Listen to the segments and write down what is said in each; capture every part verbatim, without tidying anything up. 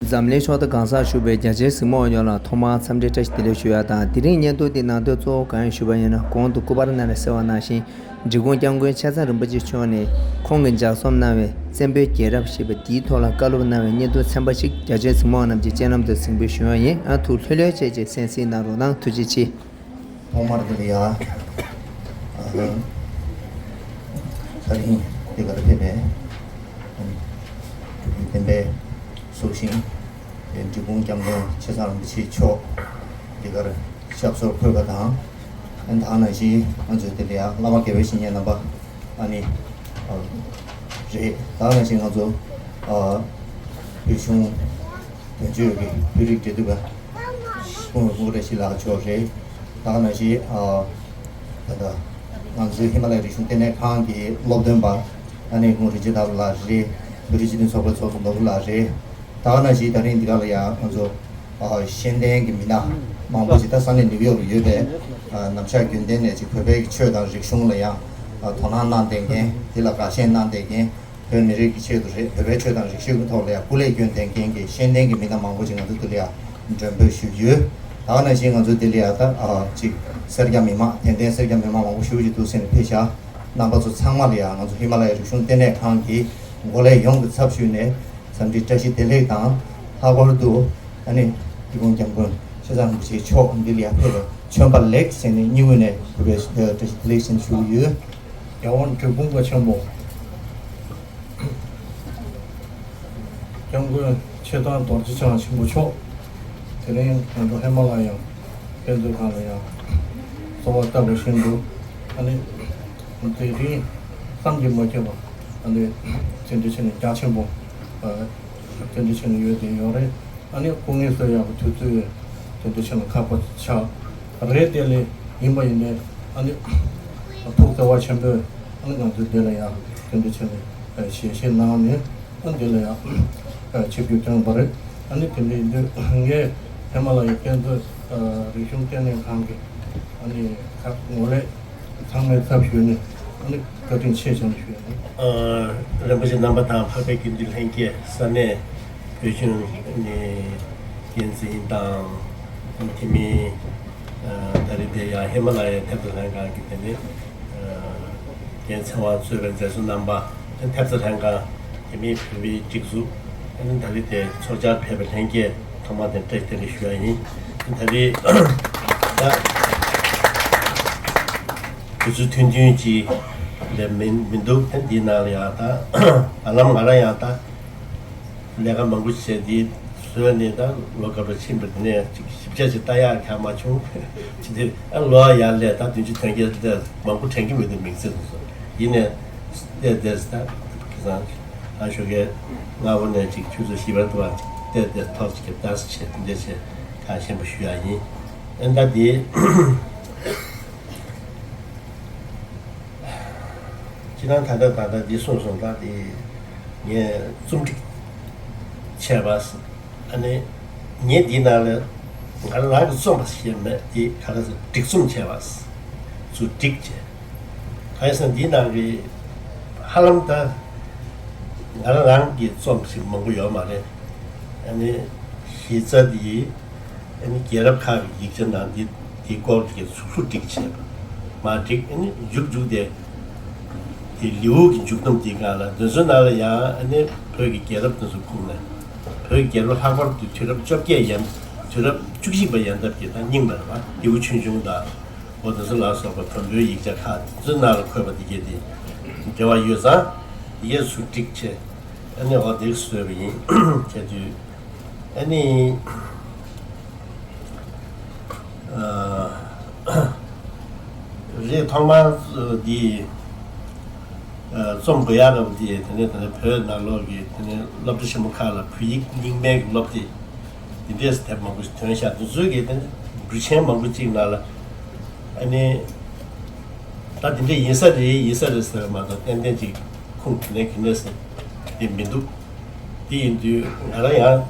འཛམ་གླིང་ཕྱོགས་མཐའ་གང་སར་བཞུགས་པའི་རྒྱ་ཆེའི་གཟིགས་མོ་བ་ཡོངས་ལ་ཐོག་མར་འཚམས་འདྲི་བཀྲ་ཤིས་བདེ་ལེགས་ཞུ་ཡ་དང་། དེ་རིང་བརྙན་ཐུང་འདི་ནང་དོན་གཙོ་བོ་གང་ཡིན་ཞུས་པ་ཡིན་ན། གོང་དུ་སྐུ་པར་ནང་ལ་གསལ་བ་ནང་བཞིན། འབྲི་གུང་སྐྱབས་མགོན་ཆེ་ཚང་རིན་པོ་ཆེ་མཆོག་ནས་ཁོང་གིས་ལྗགས་རྩོམ་གནང་བའི་བཙན་པོའི་རྒྱལ་རབས་ཞེས་པ་འདིའི་ཐོག་ལ་བཀའ་སློབ་གནང་བའི་བརྙན་ཐུང་ཚན་པ་ཞིག་རྒྱ་ཆེའི་གཟིགས་མོ་བ་རྣམས་ཀྱི་སྤྱན་ལམ་དུ་གཟིགས་འབུལ་ཞུ་ཡ་ཡིན། ཨ། ཐུགས་ལྷོད་ལྷོད་བྱས་བྱས་གསན་གཟིགས་གནང་རོགས་གནང་། ཐུགས་རྗེ་ཆེ། ཐོག་མར་དེ་ལ་ཡ། ཨ། ད་རིང་འདི་གར་ཕེབས་པའི་བདེན་པའི་སྲོག་ཤིང་འབྲི་གུང་སྐྱབས་མགོན་ཆེ་ཚང་རིན་པོ་ཆེ་མཆོག་འདི་གར་ཞབས་སོར་འཁོད་པ་དང་། ཨ། ད་ག་ནང་བཞིན་ང་ཚོའི་དེ་ལ་ཡ་བླ་མ་དགེ་བའི་བཤེས་གཉེན་རྣམ་པ། ཨ་ནི། ཨ། རེད། ད་ག་ནང་བཞིན་ང་ཚོ། ཨ། བོད་གཞུང་དོན་གཅོད་ཀྱི་བོད་རིགས་འབྲེལ་མཐུད་པ་སྐུ་ངོ་སྐུ་བཀྲ་ཤིས་ལགས་མཆོག་རེད། ད་ག་ནང་བཞིན། ཨ། ད་ལྟ་ང་ཚོའི་ཧི་མ་ལ་ཡའི་རིག་གཞུང་ལྟེ་གནས་ཁང་གི་སློབ་སྟོན་པ། ཨ་ནི་སྐུ་ངོ་རིན་ཆེན་ལྡན་ལགས་རེད། བོད་རིགས་སྤྱི་མཐུན་ཚོགས་པའི་ཚོགས་གཙོ་ནོར་བུ་ལགས་རེད། ད་ག་ནང་བཞིན་ད་རིང་འདི་ག་ལ་ཡང་ང་ཚོ། ཨ། ཤེས་ལྡན་གྱི་མི་སྣ་མང་པོ་ཞིག་ད་ས་གནས་ནིའུ་ཡོག་ལ་ཡོད་པའི། ཨ། ནམ་ཞག་རྒྱུན་ལྡན་ནས་ཅིག་བོད་པའི་ཆོས་དང་རིག་གཞུང་ལ་ཡང་། ཨ། དོ་སྣང་གནང་བསྡད་མཁན། འདི་ལ་དགའ་ཞེན་གནང་བསྡད་མཁན། བོད་མི་རིགས་ཀྱི་ཆེད་དུ་རེད། བོད་པའི་ཆོས་དང་རིག་གཞུང་གི་ཐོག་ལ་ཡང་སྐུ་ལས་བསྐྱོན་བསྡད་མཁན་གྱི་ཤེས་ལྡན་གྱི་མི་སྣ་མང་པོ་ཞིག་ང་ཚོ་འདི་ལ་ཡང་མགྲོན་འབོད་ཞུས་ཡོད། ད་ག་ནང་བཞིན་ང་ཚོ་འདི་ལ་ཡང་ད། ཨ། ཅིག་སེར་སྐྱ་མི་མང་། དད་ལྡན་སེར་སྐྱ་མི་མང་མང་པོ་ཞེ་པོ་ཅིག་འདུག་ཟེར་ནས་ཕེབས་ཤག་རྣམ་པ་ཚོ་ཚང་མ་ལ་ཡང་ང་ཚོ་ཧི་མ་ལ་ཡའི་རིག་གཞུང་ལྟེ་གནས་ཁང་གི་འགོ་ལས་ཡོངས་ཀྱི་ཚབ་ཞུས་ནས་འཚམས་འདྲི་བཀྲ་ཤིས་བདེ་ལེགས་དང་། ལྷག་པར་དུ་ཨ་ནི་འབྲི་གུང་སྐྱབས་མགོན་ཆེ་ཚང་རིན་པོ་ཆེ་མཆོག་འདི་ལ་ཡང་ཕེབས་པར་བྱོན་པ་ལེགས་ཟེར་ནས་སྙིང་དབུས་ནས་གུས་པས་བཀྲ་ཤིས་བདེ་ལེགས་ཟེར་ནས་ཞུ་གི་ཡོད། རྒྱལ་དབང་འབྲས་སྤུངས་པ་ཆེན་པོ། སྐྱབས་མགོན་ཆེ་ཚང་རྡོ་རྗེ་འཆང་ཆེན་པོ་མཆོག་དེ་རིང་ང་ཚོ་ཧི་མ་ལ་ཡ་དཔེ་མཛོད་ཁང་ལ་ཡང་གསོལ་བ་བཏབ་པ་བཞིན་དུ། ཨ་ནི་དེ་རིང་བསམ་གྱིས་མ་ཁྱབ་པ། ཨ་ནི་བརྩོན་འགྲུས་ཆེ་ནས་རྒྱ་ཆེན་པོ། ཨ། བརྩོན་འགྲུས་ཆེ་ནས་ཡོད་དེ་ཡོད་རེད། ཨ་ནི་སྐུ་ངལ་གསོ་ཡག་གི་དུས་ཚོད་དེ་འདྲ་ཆེ་ན་ཁག་པོ་ཆགས་རེད། དེ་ལས་ཡིན་པ་ཡིན་ནའི་ཨ་ནི་ཐུགས་བརྩེ་བ་ཆེན་པོས་ཨ་ནི་ང་ཚོའི་འདི་ལ་ཡང་དེ་འདྲ་ཆེ་ནས་ཞལ་བཞེས་གནང་ནས། ཨ། འདི་ལ་ཡང་ཆིབས་བསྒྱུར་བསྐྱངས་པ་རེད། ཨ་ནི་དེ་འདྲ་ཡིན་དུས་ངས་ཧི་མ་ལ་ཡའི་དཔེ་མཛོད་རིག་གཞུང་ལྟེ་གནས་ཁང་གི་ཨ་ནི་ཁག་ངོ་ལས་ཚང་མའི་ཚབ་ཞུས་ནས་ཨ་ནི་བཀའ་དྲིན་ཆེ་ཞུ་ནས་ཞུ་ཡ་ཡིན། ཨ། རིན་པོ་ཆེ་རྣམ་པ་དང་འཕགས་པའི་དགེ་འདུན་ལྷན་རྒྱས། ས་གནས་བོད་གཞུང་ནས་འགན་འཛིན་དང་། དེ་མིན་ཨ་ད་རེས་དེ་ཡང་ཧི་མ་ལ་ཡའི་ཐེབས་རྩ་ལྷན་ཁང་གི་དེ་ནས་ཨ་རྒན་ཚེ་དབང་གཙོས་པའི་མཛད་གཙོ་རྣམ་པ། ཐེབས་རྩ་ལྷན་ཁང་། དེ་མིན་བོད་མིའི་སྒྲིག་འཛུགས། ཨ་ནི་ད་རེས་དེ་ཚོགས་བཅར་ཕེབས་པའི་ལྷན་རྒྱས་ཐོག་མ་དེ་བཀྲ་ཤིས་བདེ་ལེགས་ཞུ་ཡ་ཡིན། ད་རེས་ད་དུས་ཚོད་ཐུང་ཐུང་ཅིག་ལས་མི་མི་འདུག་དེ་འདིའི་ནང་ལ་ཡང་ད་ཧ་ལམ་ང་རང་ཡང་ད་ལས་ཀ་མང་པོ་བྱས། འདི་བཟོས་ནས་ད་ལོ་འགའ་ལོ་ཕྱིན་པ། དེ་ནས་ཅིག་ཞིབ་ཆ་ཅིག་ལྟ་ཡག་གང་མ་བྱུང་། ཅི་འདི་ཨ་ལོ་ཡར་ལས་ད་བདུན་ཅུ་དོན་བརྒྱད་ལས་མང་པོ་དྲན་གྱི་མི་འདུག་མིང་ཚིག་དེ་ཚོ། ཡིན་ནས་བལྟས་བལྟས་ད་ཁ་སང་ཨ་ཞོགས་ཀས་སྔ་པོ་ནས་ཅིག་ཆུ་ཚོད་བཞི་པ་དུ་བ་ཅིག་བལྟས་བལྟས་ཐོག་ཅིག་གི་བརྡ་ཟེར་བྱས་དེ་འདྲས་བྱས་གང་ཤེས་པ་ཞུ་ཡག་ཡིན། ཨ་ད་འདི་སྤྱིར་བཏང་ད་ལྟ་ད་ལྟ་འདི་གསུངས་སོང་། ད་འདི་ངས་རྩོམ་སྒྲིག་བྱས་པ། ཨ་ནི་ངས་འདི་ནང་ལ་ང་རང་རང་གིས་རྩོམ་པ་ཞིག་མེད། འདི་ག་རེ་ཟེར། སྒྲིག་རྩོམ་བྱས་པ། ཚུར་སྒྲིག་བྱས། གང་ཡིན་ཟེར་ན་འདི་ནང་གི་ཧ་ལམ་ད་ང་རང་རང་གིས་རྩོམ་ཞིག་མང་པོ་ཡོད་མ་རེད། ཨ་ནི་གཞི་རྩ་འདི་ཨ་ནི་རྒྱལ་རབས་ཁག་གི་ཡིག་ཆ་ནང་འདི་འདི་སྐོར་གྱི་ཚུར་སྒྲིག་བྱས་པ་མར་སྒྲིག་ཨ་ནི་མཇུག་མཇུག་དེ། དེ་ལེའུ་གི་མཇུག་སྡོམ་དེའི་སྒང་ལ་འདི་ཚོའི་ནང་ལ་ཡང་ཨ་ནི་བོད་ཀྱི་རྒྱལ་རབས་དེ་ཚོ་ཁུངས་ནས། བོད་ཀྱི་རྒྱལ་པོ་ལྷག་པར་དུ་དུས་རབས་བཅོ་བརྒྱད་ཡན། དུས་རབས་བཅུ་གཅིག་པ་ཡན་འདབ་ཀྱི་ད་རྙིང་པ་རེད་པ། ལེའུ་ཆུང་ཆུང་དང་འོ་དེ་ཚོ་ལ་སོགས་པ་བོན་པོའི་ཡིག་ཆ་ཁག་དེ་ཚོའི་ནང་ལ་འཁོད་པ་དེ་གས་དེ་འབྲེལ་བ་ཡོད་ཙང་། དེ་གས་ཚུར་སྒྲིག་བྱས། ཨ་ནི་འོ་དེ་བཟོས་པ་ཡིན། བྱས་དུས། ཨ་ནི། ཨ། རེད། ཐོག་མར་འདི་ཨ་རྩོམ་དགོས་ཡག་ལབ་འདི་དེ་ནས་དེ་ནས་བོད་ནང་ལོགས་ཀྱི་དེ་ནས་སློབ་གྲྭ་ཆེན་མོ་ཁག་ལ་བོད་ཡིག་རྙིང་མའི་སློབ་དེབ་འདི་འདྲས་དེབ་མང་པོ་ཞིག་ཐོན་ཤག་འདི་ཚོའི་གི་དེ་ནས་འབྲུ་ཆེན་མང་པོ་གཅིག་ནང་ལ་ཨ་ནི། ད་འདི་འདྲ་ཡིན་ས་རེད་ཡིན་ས་རེད་ཟེར་བ་མ་གཏོགས་ཏན་ཏན་ཅིག་ཁུངས་དེ་ནས་གི་ནས་ཟེར་དེ་མི་འདུག་དེ་ཡིན་དུས་ང་རང་ཡང་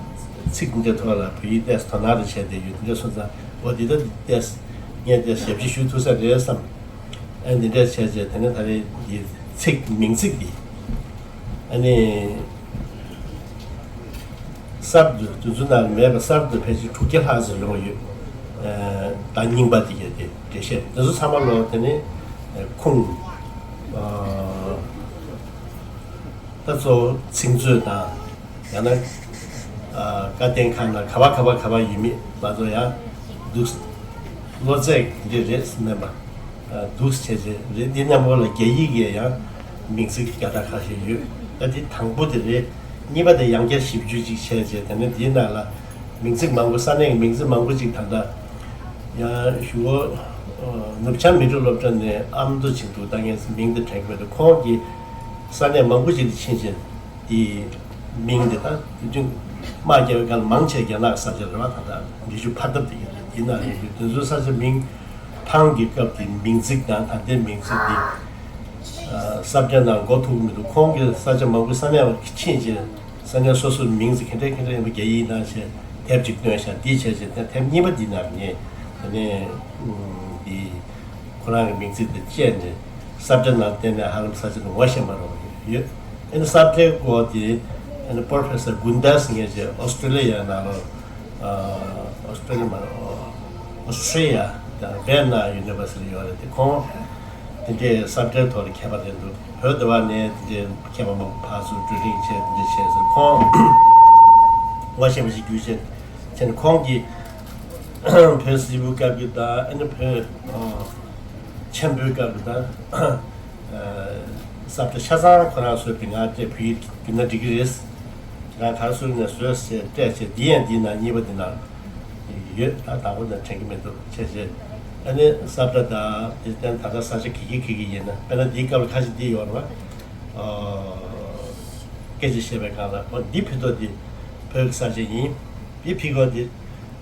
ཚིག་འདི་འདྲ་ཐོག་ལ་བོད་ཡིག་ཏོག་ཙམ་དོ་སྣང་རེ་བྱས་བསྡད་ཡོད། འདི་འདྲ་སོང་ཙང་འོ་འདི་ལྟ་འདི་ཏོག་ཙམ་ངས་ཏོག་ཙམ་ཞབས་ཕྱི་ཞུ་ཐུབ་ས་རེད་བསམ། ཨ་འདི་འདྲ་བྱས་བྱས་དེ་ནས་ད་རེས་འདི་ཚིག་མིང་ཚིག་འདི་ཨ་ནི་ གསར་དུ་དེ་ཚོ་ནང་མེད་པ་གསར་དུ་ཕལ་ཆེར་དྲུག་བརྒྱ་ལྷག་ཙམ་ཡོང་ཡོད། ཨ་ད་རྙིང་པ་དེ་གས་དེ་འགྲེལ་བཤད་དེ་ཚོ་ཚང་མ་ལོ་དེ་ནི་ཨ་ཁུངས་ཨ་ད་གཙོ་བོ་ཚིག་མཛོད་དང་། ཡང་ན་ཨ་བཀའ་བསྟན་ཁང་ན་ག་བ་ག་བ་ག་བ་ཡིན་མིན་མ་གཏོགས་ཡང་འདུག་བློ་རྩེ་འདི་རེད་མིན་པ། ཨ་འདུག་བྱས་བྱས་རེད། འདི་རྣམས་པོ་ལ་རྒྱ་ཡིག་གི་ཡང་མིང་ཚིག་རྒྱ་གྲགས་ཁ་ཤས་ཡོད། ད་འདི་དང་པོ་དེ་རེད། གཉིས་པ་དེ་ཡང་བསྐྱར་ཞིབ་འཇུག་ཅིག་བྱས་བྱས་དེ་ནས་འདིའི་ནང་ལ་མིང་ཚིག་མང་པོ་ས་གནས་ཀྱི་མིང་ཚིག་མང་པོ་ཅིག་ད་ལྟ་ཡང་ཞུ་བོ་ནུབ་བྱང་མི་རིགས་སློབ་གྲྭ་ནས་ཨ་མདོ་ཆེད་དུ་ད་ངས་མིང་དེ་དྲན་གྱི་མེད་འདུག་ཁོང་གིས་ས་གནས་མང་པོ་ཅིག་ཏུ་ཕྱིན་ཕྱིན། དེའི་མིང་དེ་དང་དེ་དུས་དམག་རྒྱག་པའི་སྐབས་མང་ཆེ་རྒྱ་ནག་ས་ཆ་རེད་བ། ད་ལྟ་འབྲི་ཆུ་ཕ་འདབས་དེ་ཡིན་རེད། དེ་ན་རེད་དེ་ཚོའི་ས་ཆ་མིང་ཐང་གི་སྐབས་དེ་མིང་ཚིག་དང་ད་ལྟའི་མིང་ཚིག་དེ་ས་བཀྲ་ནང་མགོ་ཐུག་མི་འདུག་ཁོང་གི་ས་ཆ་མང་པོའི་ས་གནས་ཕྱིན་རྗེས་ས་གནས་སོ་སོའི་མིང་ཚིག་ག་འདྲ་ག་འདྲ་ཡིན་པ་རྒྱ་ཡིག་ནང་བྱས་དེབ་ཅིག་བཏོན་ཤག་འདི་བྱས་རྗེས་དེབ་གཉིས་པ་འདི་ནང་ངས་དེ་ནས་འདི། ཁོ་རང་གི་མིང་ཚིག་དེ་བཅད་ནས་ས་བཀྲ་ནང་བསྟན་ནས་ཧ་ལམ་ས་ཆ་དེ་ངོ་ཤེས་པ་རོགས་ཡོད། ཨ་ནི་ས་བཀྲའི་སྐོར་དེ་ཨ་ནི་Professor Gundas ངས་ཅེ་ཨོ་སི་ཀྲི་ལི་ཡ་ནང་ལ་ཨོ་སི་ཀྲི་ལི་ཡ་མ་རེད། ཨོ་སི་ཀྲི་ཡ་དང་Vienna University ཡོད་རེད། དེ་ཁོང་དེ་འདྲའི་ས་བཀྲའི་ཐོག་ལ་མཁས་པ་རེད་འདུག་བོད་དེ་བ་ནས་དེ་འདྲའི་མཁས་པ་མང་པོ་ཕར་ཚུར་བགྲོ་གླེང་བྱས་དེ་འདྲ་བྱས་ཟེར། ཁོང་ངོ་ཤེས་པ་ཞིག་རྒྱུ་བྱས་བྱས་ནས་ཁོང་གིས། བོད་སིལ་བུའི་སྐབས་ཀྱི་དང་ཨ་ནི་བོད་ཆེན་པོའི་སྐབས་ཀྱི་དང་ས་བཀྲ་ཆ་ཚང་ཁོ་རང་བཟོས་པའི་ང་སྤྲད་བུ་ཡིག་བརྒྱུད་ན་འགྲིག་གི་རེད། ང་ག་རེ་བཟོས་ནས་བཟོས་ཟེར་སྤྲད་བྱས་འདི་ཡང་འདི་ན་གཉིས་པ་འདི་ན་ཡོད། ད་དང་པོ་ནས་དྲན་གྱི་མི་འདུག་བྱས་བྱས་ཨ་ནི་ས་བཀྲ་དང་དེ་བརྟེན་ད་ལྟ་ས་ཆ་གི་གི་གི་གི་ཡིན་ན་དཔེར་ན་འདིའི་སྐབས་ལ་ཁ་ཤས་འདི་ཡོད་རེད་བ། སྐད་ཆ་བཤད་པའི་སྒང་ལ་འོ་འདི་ཕུད་རྡོ་འདི་བོད་ཀྱི་ས་ཆ་ཡིན། འདི་ཕི་གོ་འདི་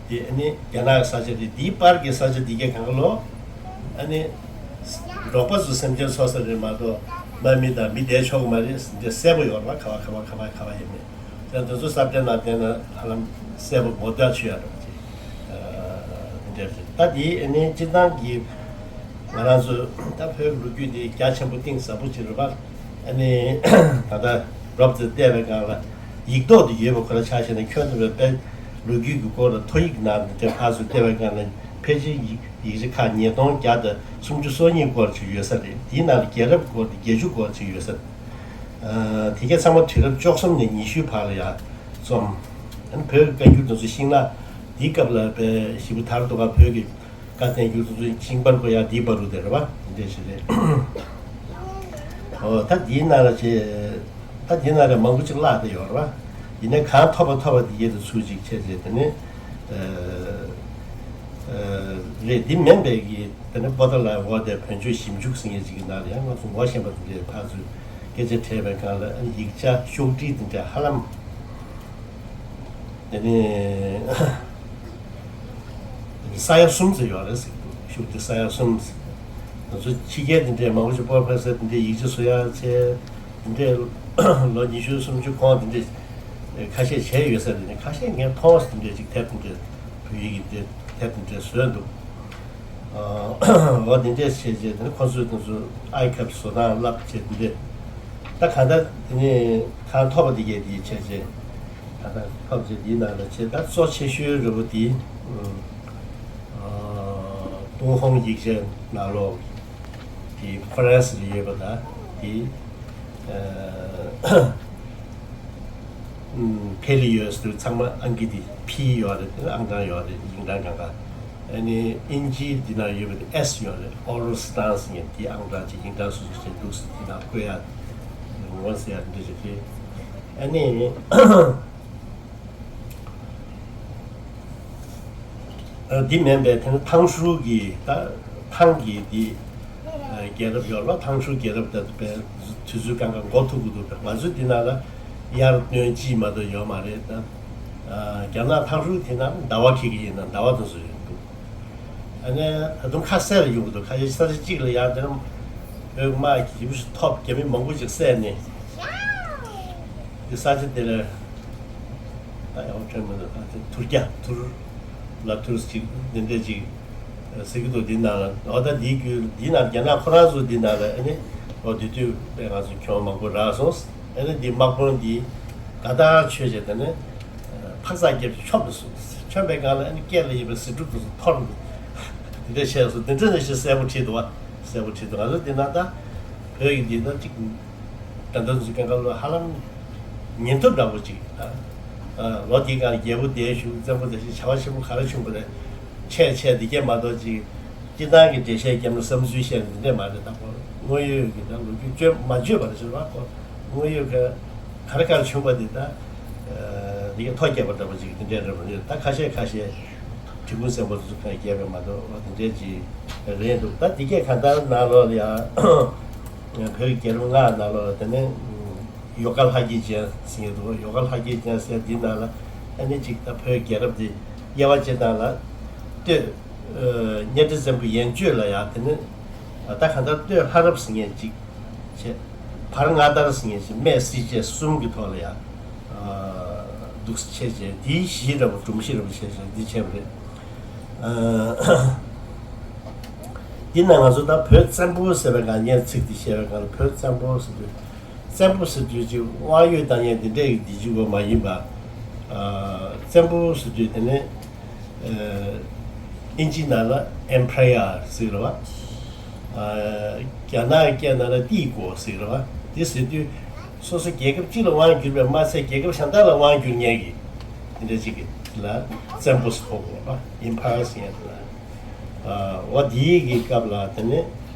འདི་ཨ་ནི་རྒྱ་ནག་གི་ས་ཆ་རེད། འདིའི་པར་གྱི་ས་ཆ་འདི་གས་གང་ག་ལོ། ཨ་ནི་འབྲོག་པ་ཚོ་སེམས་ཅན་འཚོ་ས་རེད་མ་གཏོགས་དམག་མི་དང་མི་བསྡད་ཆོག་གི་མ་རེད། འདི་གསལ་པོ་ཡོད་རེད་བ། ག་བ་ག་བ་ག་བ་ག་བ་ཡིན་མིན་དེ་འདི་ཚོ་ས་བཀྲའི་ནང་བསྟན་ན་ཧ་ལམ་གསལ་པོ་མོ་ཏ་ཆུ་ཡ་རེད་ཅེས་འདི་འདྲ་རེད། ད་འདི་ཨ་ནི་སྤྱིར་བཏང་གི་ང་རང་ཚོ་ད་བོད་ཀྱི་ལོ་རྒྱུས་འདི་རྒྱ་ཆེན་པོ་གཏིང་ཟབ་པོ་ཅིག་རེད་པ། ཨ་ནི་ད་ལྟ་རོབ་ཙམ་བལྟས་པའི་སྒང་ལ་ཡིག་ཐོག་ཏུ་ཡོད་པ་ཁོ་རང་ཆ་བཞག་ན་ཁྱོན་བསྡོམས་པའི་ལོ་རྒྱུས་ཀྱི་སྐོར་ལ་ཐོ་ཡིག་ནང་དུ་དེ་ཕར་ཚུར་བལྟས་པའི་སྒང་ལ་ཕལ་ཆེར་ཡིག་ཡིག་ཆ་ཁག་ཉིས་སྟོང་བརྒྱ་དང་སུམ་ཅུ་སོ་གཉིས་སྐོར་ཅིག་ཡོད་ས་རེད། དེའི་ནང་ལ་རྒྱལ་རབས་སྐོར་དེ་བརྒྱད་ཅུ་སྐོར་ཅིག་ཡོད་ས་རེད། ཨ་དེ་གས་ཚང་མ་དུས་རབས་བཅུ་གསུམ་ནས་ཉི་ཤུའི་བར་ལ་ཡར་རྩོམ། ཨ་ནི་བོད་ཀྱི་བཀའ་འགྱུར་དེ་ཚོ་ཤེས་ན་དེའི་སྐབས་ལ་དཔེ་ཞེ་པོ་དར་འདུག་ག་བོད་ཀྱི་བཀའ་བསྟན་འགྱུར་དེ་ཚོ་ཤིང་པར་པོ་ཡར་འདི་བར་རུ་དེ་རེད་བ། འདི་འདྲ་ཞིག་རེད། ཨོ་ད་འདིའི་ནང་ལ་ཆེ་ད་འདི་ནང་ལ་མང་པོ་ཅིག་བརླག་བསྡད་ཡོད་རེད་བ། ཡིན་ནའི་གང་ཐོབ་པ་ཐོབ་པ་དེ་ཡིད་དུ་ཚུར་ཅིག་བྱས་རྗེས་དེ་ནི་ཨ་ཨ་རེད། འདི་མིན་པའི་གི་དེ་ནི་པོ་ཏ་ལ་འོ་དེ་བོད་ཆོས་ཞིབ་འཇུག་ཟེར་མཁན་ཅིག་གི་ནང་ལ་ཡང་ང་ཚོ་ངོ་ཤེས་པ་དེ་འདྲའི་ཕར་ཚུར་སྐད་ཆ་དྲིས་པའི་སྒང་ལ་ཡིག་ཆ་ཤོག་དྲིལ་དེ་འདྲ་ཧ་ལམ་དེ་ནི་ས་ཡ་གསུམ་ཙམ་ཡོད་རེད་ཟེར་གི་འདུག་ཤོག་དྲིལ་ས་ཡ་གསུམ་ཟེར། ང་ཚོ་ཕྱི་རྒྱལ་དེ་འདྲའི་མང་པོ་ཞིག་པོ་རོ་ཕེ་སར་དེ་འདྲའི་ཡིག་ཆ་བཟོ་ཡག་བྱས་དེ་འདྲའི་ལོ་ཉི་ཤུ་སུམ་ཅུ་གོང་དེ་འདྲའི་ཁ་ཤས་བྱས་ཡོད་ས་རེད། ནི་ཁ་ཤས་ངས་མཐོང་བ་དེ་འདྲའི་ཅིག་དེབ་དེ་འདྲའི་བོད་ཡིག་གི་དེ་དེབ་དེ་འདྲའི་བཟོས་འདུག་འོ་དེ་འདྲས་བྱས་རྗེས་དེ་ནི་ཁོ་ཚོས་དེ་ཚོ་ཨའི་ཁབ་བཟོ་སྟངས་བསླབ་བྱས་དེ་འདྲས་ད་གང་ལྟར་དེ་ནི་གང་ཐོབ་པ་དེ་གས་དེ་བྱས་རྗེས་ད་ལྟ་ཐོབ་རྗེས་དེའི་ནང་ལ་བྱས་ད་གཙོ་ཆེ་ཤོས་རེ་བོ་དེ་ཏུན་ཧོང་ཡིག་ཆའི་ནང་ལོགས་དེ་ཁོ་རང་སི་ལ་ཡོད་པ་ད་དེ། ཕེ་ལི་ཡོས་དུ་ཚང་མ་ཨང་ཀི་དེ་ཕི་ཡོད་རེད། དེ་ཨང་གྲངས་ཡོད་རེད། ཡིག་གྲངས་གང་ག་ཨ་ནི་ཨིན་ཇིའི་འདི་ན་ཡོད་པའི་ཨེས་ཡོད་རེད། ཨོ་རལ་སི་ཊན་སི་ངས་དེ་ཨང་གྲངས་ཅིག་ཡིག་གྲངས་སོ་སོ་ཅིག་འདུག་སེ་དེ་ན་བཀོད་ཡ་ངོ་ཟེར་ཡ་འདི་ཅིག་རེད། ཨ་ནི་འདི་མིན་པའི་དེ་ནི་ཐང་ཧྲུའུ་གི་ད་ཐང་གི་འདི་རྒྱལ་རབས་ཡོད་རེད་པ། ཐང་ཧྲུའུ་རྒྱལ་རབས་ད་དུ་བས་དུས་ཚོད་གང་ག་འགོ་ཐུག་གི་འདུག་ང་ཚོའི་འདི་ན་ལ་དབྱར་གནོད་སྦྱིན་མ་གཏོགས་ཡོད་མ་རེད་ད། རྒྱ་ནག་ཐང་ཧྲུའུ་དེ་ན་ཟླ་བ་ཁེ་གི་ཡིན་ན་ཟླ་བ་དེ་ཚོ་ཡོད་འདུག་ཨ་ནི་ད་དུང་ཁ་གསལ་ལ་ཡོང་གི་འདུག་ཁ་ཤས་ས་ཆ་གཅིག་ལ་ཡང་དེ་ན་བོད་དམག་གི་ཞིབ་ཞིབ་ཐོབ་རྒྱ་མི་མང་པོ་ཅིག་བསད་ནས་དེ་ས་ཆ་དེ་ལ་ད་ཡང་དྲན་མི་འདུག་ད་དེ་ཐུར་རྒྱ་ཐུར་ལ་ཐུར་ཅིག་འདི་འདྲས་ཅིག་ཟེར་གི་འདུག་འདི་ནང་ལ་འོ་ད་འདི་རྒྱུ་འདི་ནང་རྒྱ་ནག་ཁོ་རང་ཚོ་འདི་ནང་ལ་ཨ་ནི་འོ་དེ་དུས་དཔེ་ང་ཚོ་གྱོང་མང་པོ་རག་སོང་། ཨ་ནི་འདི་དམག་དཔོན་འདི་དགའ་ཐག་ཆོད་བྱས་ད་ནི་ འཕག་འཚག་བརྒྱབ་ཅིག་མཆོངས་པ་སོང་། མཆོངས་པའི་སྒང་ལ་ཨ་ནི་སྐེ་ལ་ཡོད་པའི་ཟེའུ་འབྲུ་དེ་ཚོ་འཐོར་འདུག་དེ་འདྲ་བྱས་སོང་། དེ་འདྲ་ནང་བཞིན་གསལ་པོ་བྲིས་འདུག་བ། གསལ་པོ་བྲིས་འདུག་ང་ཚོ་འདི་ན་ད་བོད་ཀྱི་འདི་ན་ཅིག་འགྲན་ཟླ་འཛུགས་མཁན་སྐབས་ལ་ཧ་ལམ་ཉིན་ཐོ་འདྲ་པོ་ཅིག་ད། ལོ་འདིའི་སྒང་ལ་རྒྱལ་པོ་འདིར་བཞུགས། བཙན་པོ་འདིར་བཞུགས། བྱ་བ་ཆེན་པོ་ག་རེ་བྱུང་བ་རེད། ཆེ་ཆེ་འདི་སྐད་མ་གཏོགས་ཅིག་སྤྱིར་བཏང་གི་འགྲེལ་བཤད་བརྒྱབ་ན་བསམ་ཚུལ་བཤད་ན་འདི་འདྲས་མ་རེད། ད་ཁོ་དངོས་ཡོད་ཀྱི་ད་ལོ་རྒྱུས་བརྗོད་མ་བརྗོད་པ་རེད་ཟེར་བ། ཁོ་དངོས་ཡོད་ཀྱི་ག་རེ་ག་རེ་བྱུང་བ་འདི་ད་འདི་ག་ཐོ་བརྒྱབ་པ་འདྲ་པོ་ཅིག་འདི་འདྲས་རེད་པ། འདི་ད་ཁ་ཤས་ཁ་ཤས་བྲིས་སྐུང་བཙན་པོ་དེ་ཚོ་གང་བརྒྱབ་པ་མ་གཏོགས་འདི་འདྲས་ཅིག་རེད་འདུག་ད་འདི་སྐད་གང་ལྟར་ནང་ལོགས་ལ་ཡང་བོད་ཀྱི་རྒྱལ་རབས་ལྔ་ནང་ལོགས་ལ་དེ་ནས་ཡོ་ག་ལྷ་སྐྱིད་ཅན་ཟེར་གྱི་འདུག་ཡོ་ག་ལྷ་སྐྱིད་ཅན་ཟེར་འདི་ནང་ལ་ཨ་ནི་ཅིག་ད་བོད་རྒྱལ་རབས་འདི་དབྱེ་བ་ཕྱེ་སྟངས་ལ་སྟོད། གཉའ་ཁྲི་བཙན་པོ་ཡན་ཆོད་ལ་ཡང་དེ་ནི་ད་གང་ལྟར་སྟོད་ལྷ་རབས་ཟེར་མཁན་ཅིག་བྱས། བར་མངའ་དར་ཟེར་མཁན་ཅིག་སྨད་སྲིད་ཅན་གསུམ་གྱི་ཐོག་ལ་ཡང་འདུག་བྱས་བྱས། འདིའི་གཞི་འདྲ་པོ་སྒྲོམ་གཞི་འདྲ་པོ་བྱས་བྱས་འདི་བྱས་པ་རེད། འདི་ན་ང་ཚོ་ད་བོད་བཙན་པོ་ཟེར་བའི་སྒང་ངས་ཚིག་འདི་བཤད་པའི་སྒང་ལ་བོད་བཙན་པོ་ཟེར་དུས། བཙན་པོ་ཟེར་དུས་ཅིག་དབང་ཡོད་བཏང་མཁན་འདི་འདྲས་ཀྱི་འདི་གཅིག་པོ་མ་ཡིན་པ། ཨ། བཙན་པོ་ཟེར་དུས་དེ་ནི་ཨ། ཨིན་ཇི་ནང་ལ་ཨེམ་པ་ར་ཡར་ཟེར་རེད་བ། ཨ། རྒྱ་ནག་སྐད་ནང་ལ་ཏི་གོ་ཟེར་རེད་བ། དེ་ཟེར་དུས་སོ་སོ་རྒྱལ་ཁབ་གཅིག་ལ་དབང་བསྒྱུར་བས་མ་ཚད་རྒྱལ་ཁབ་གཞན་དག་ལ་དབང་བསྒྱུར་མཁན་གྱི་དེ་འདྲ་ཅིག་ལ་བཙན་པོ་ཟེར་གོ་དགོས་བ། ཨེམ་པ་ར་ཟེར་མཁན་དེ་ལ། ཨ། འོ་དེའི་གི་སྐབས་ལ་དེ་ནི་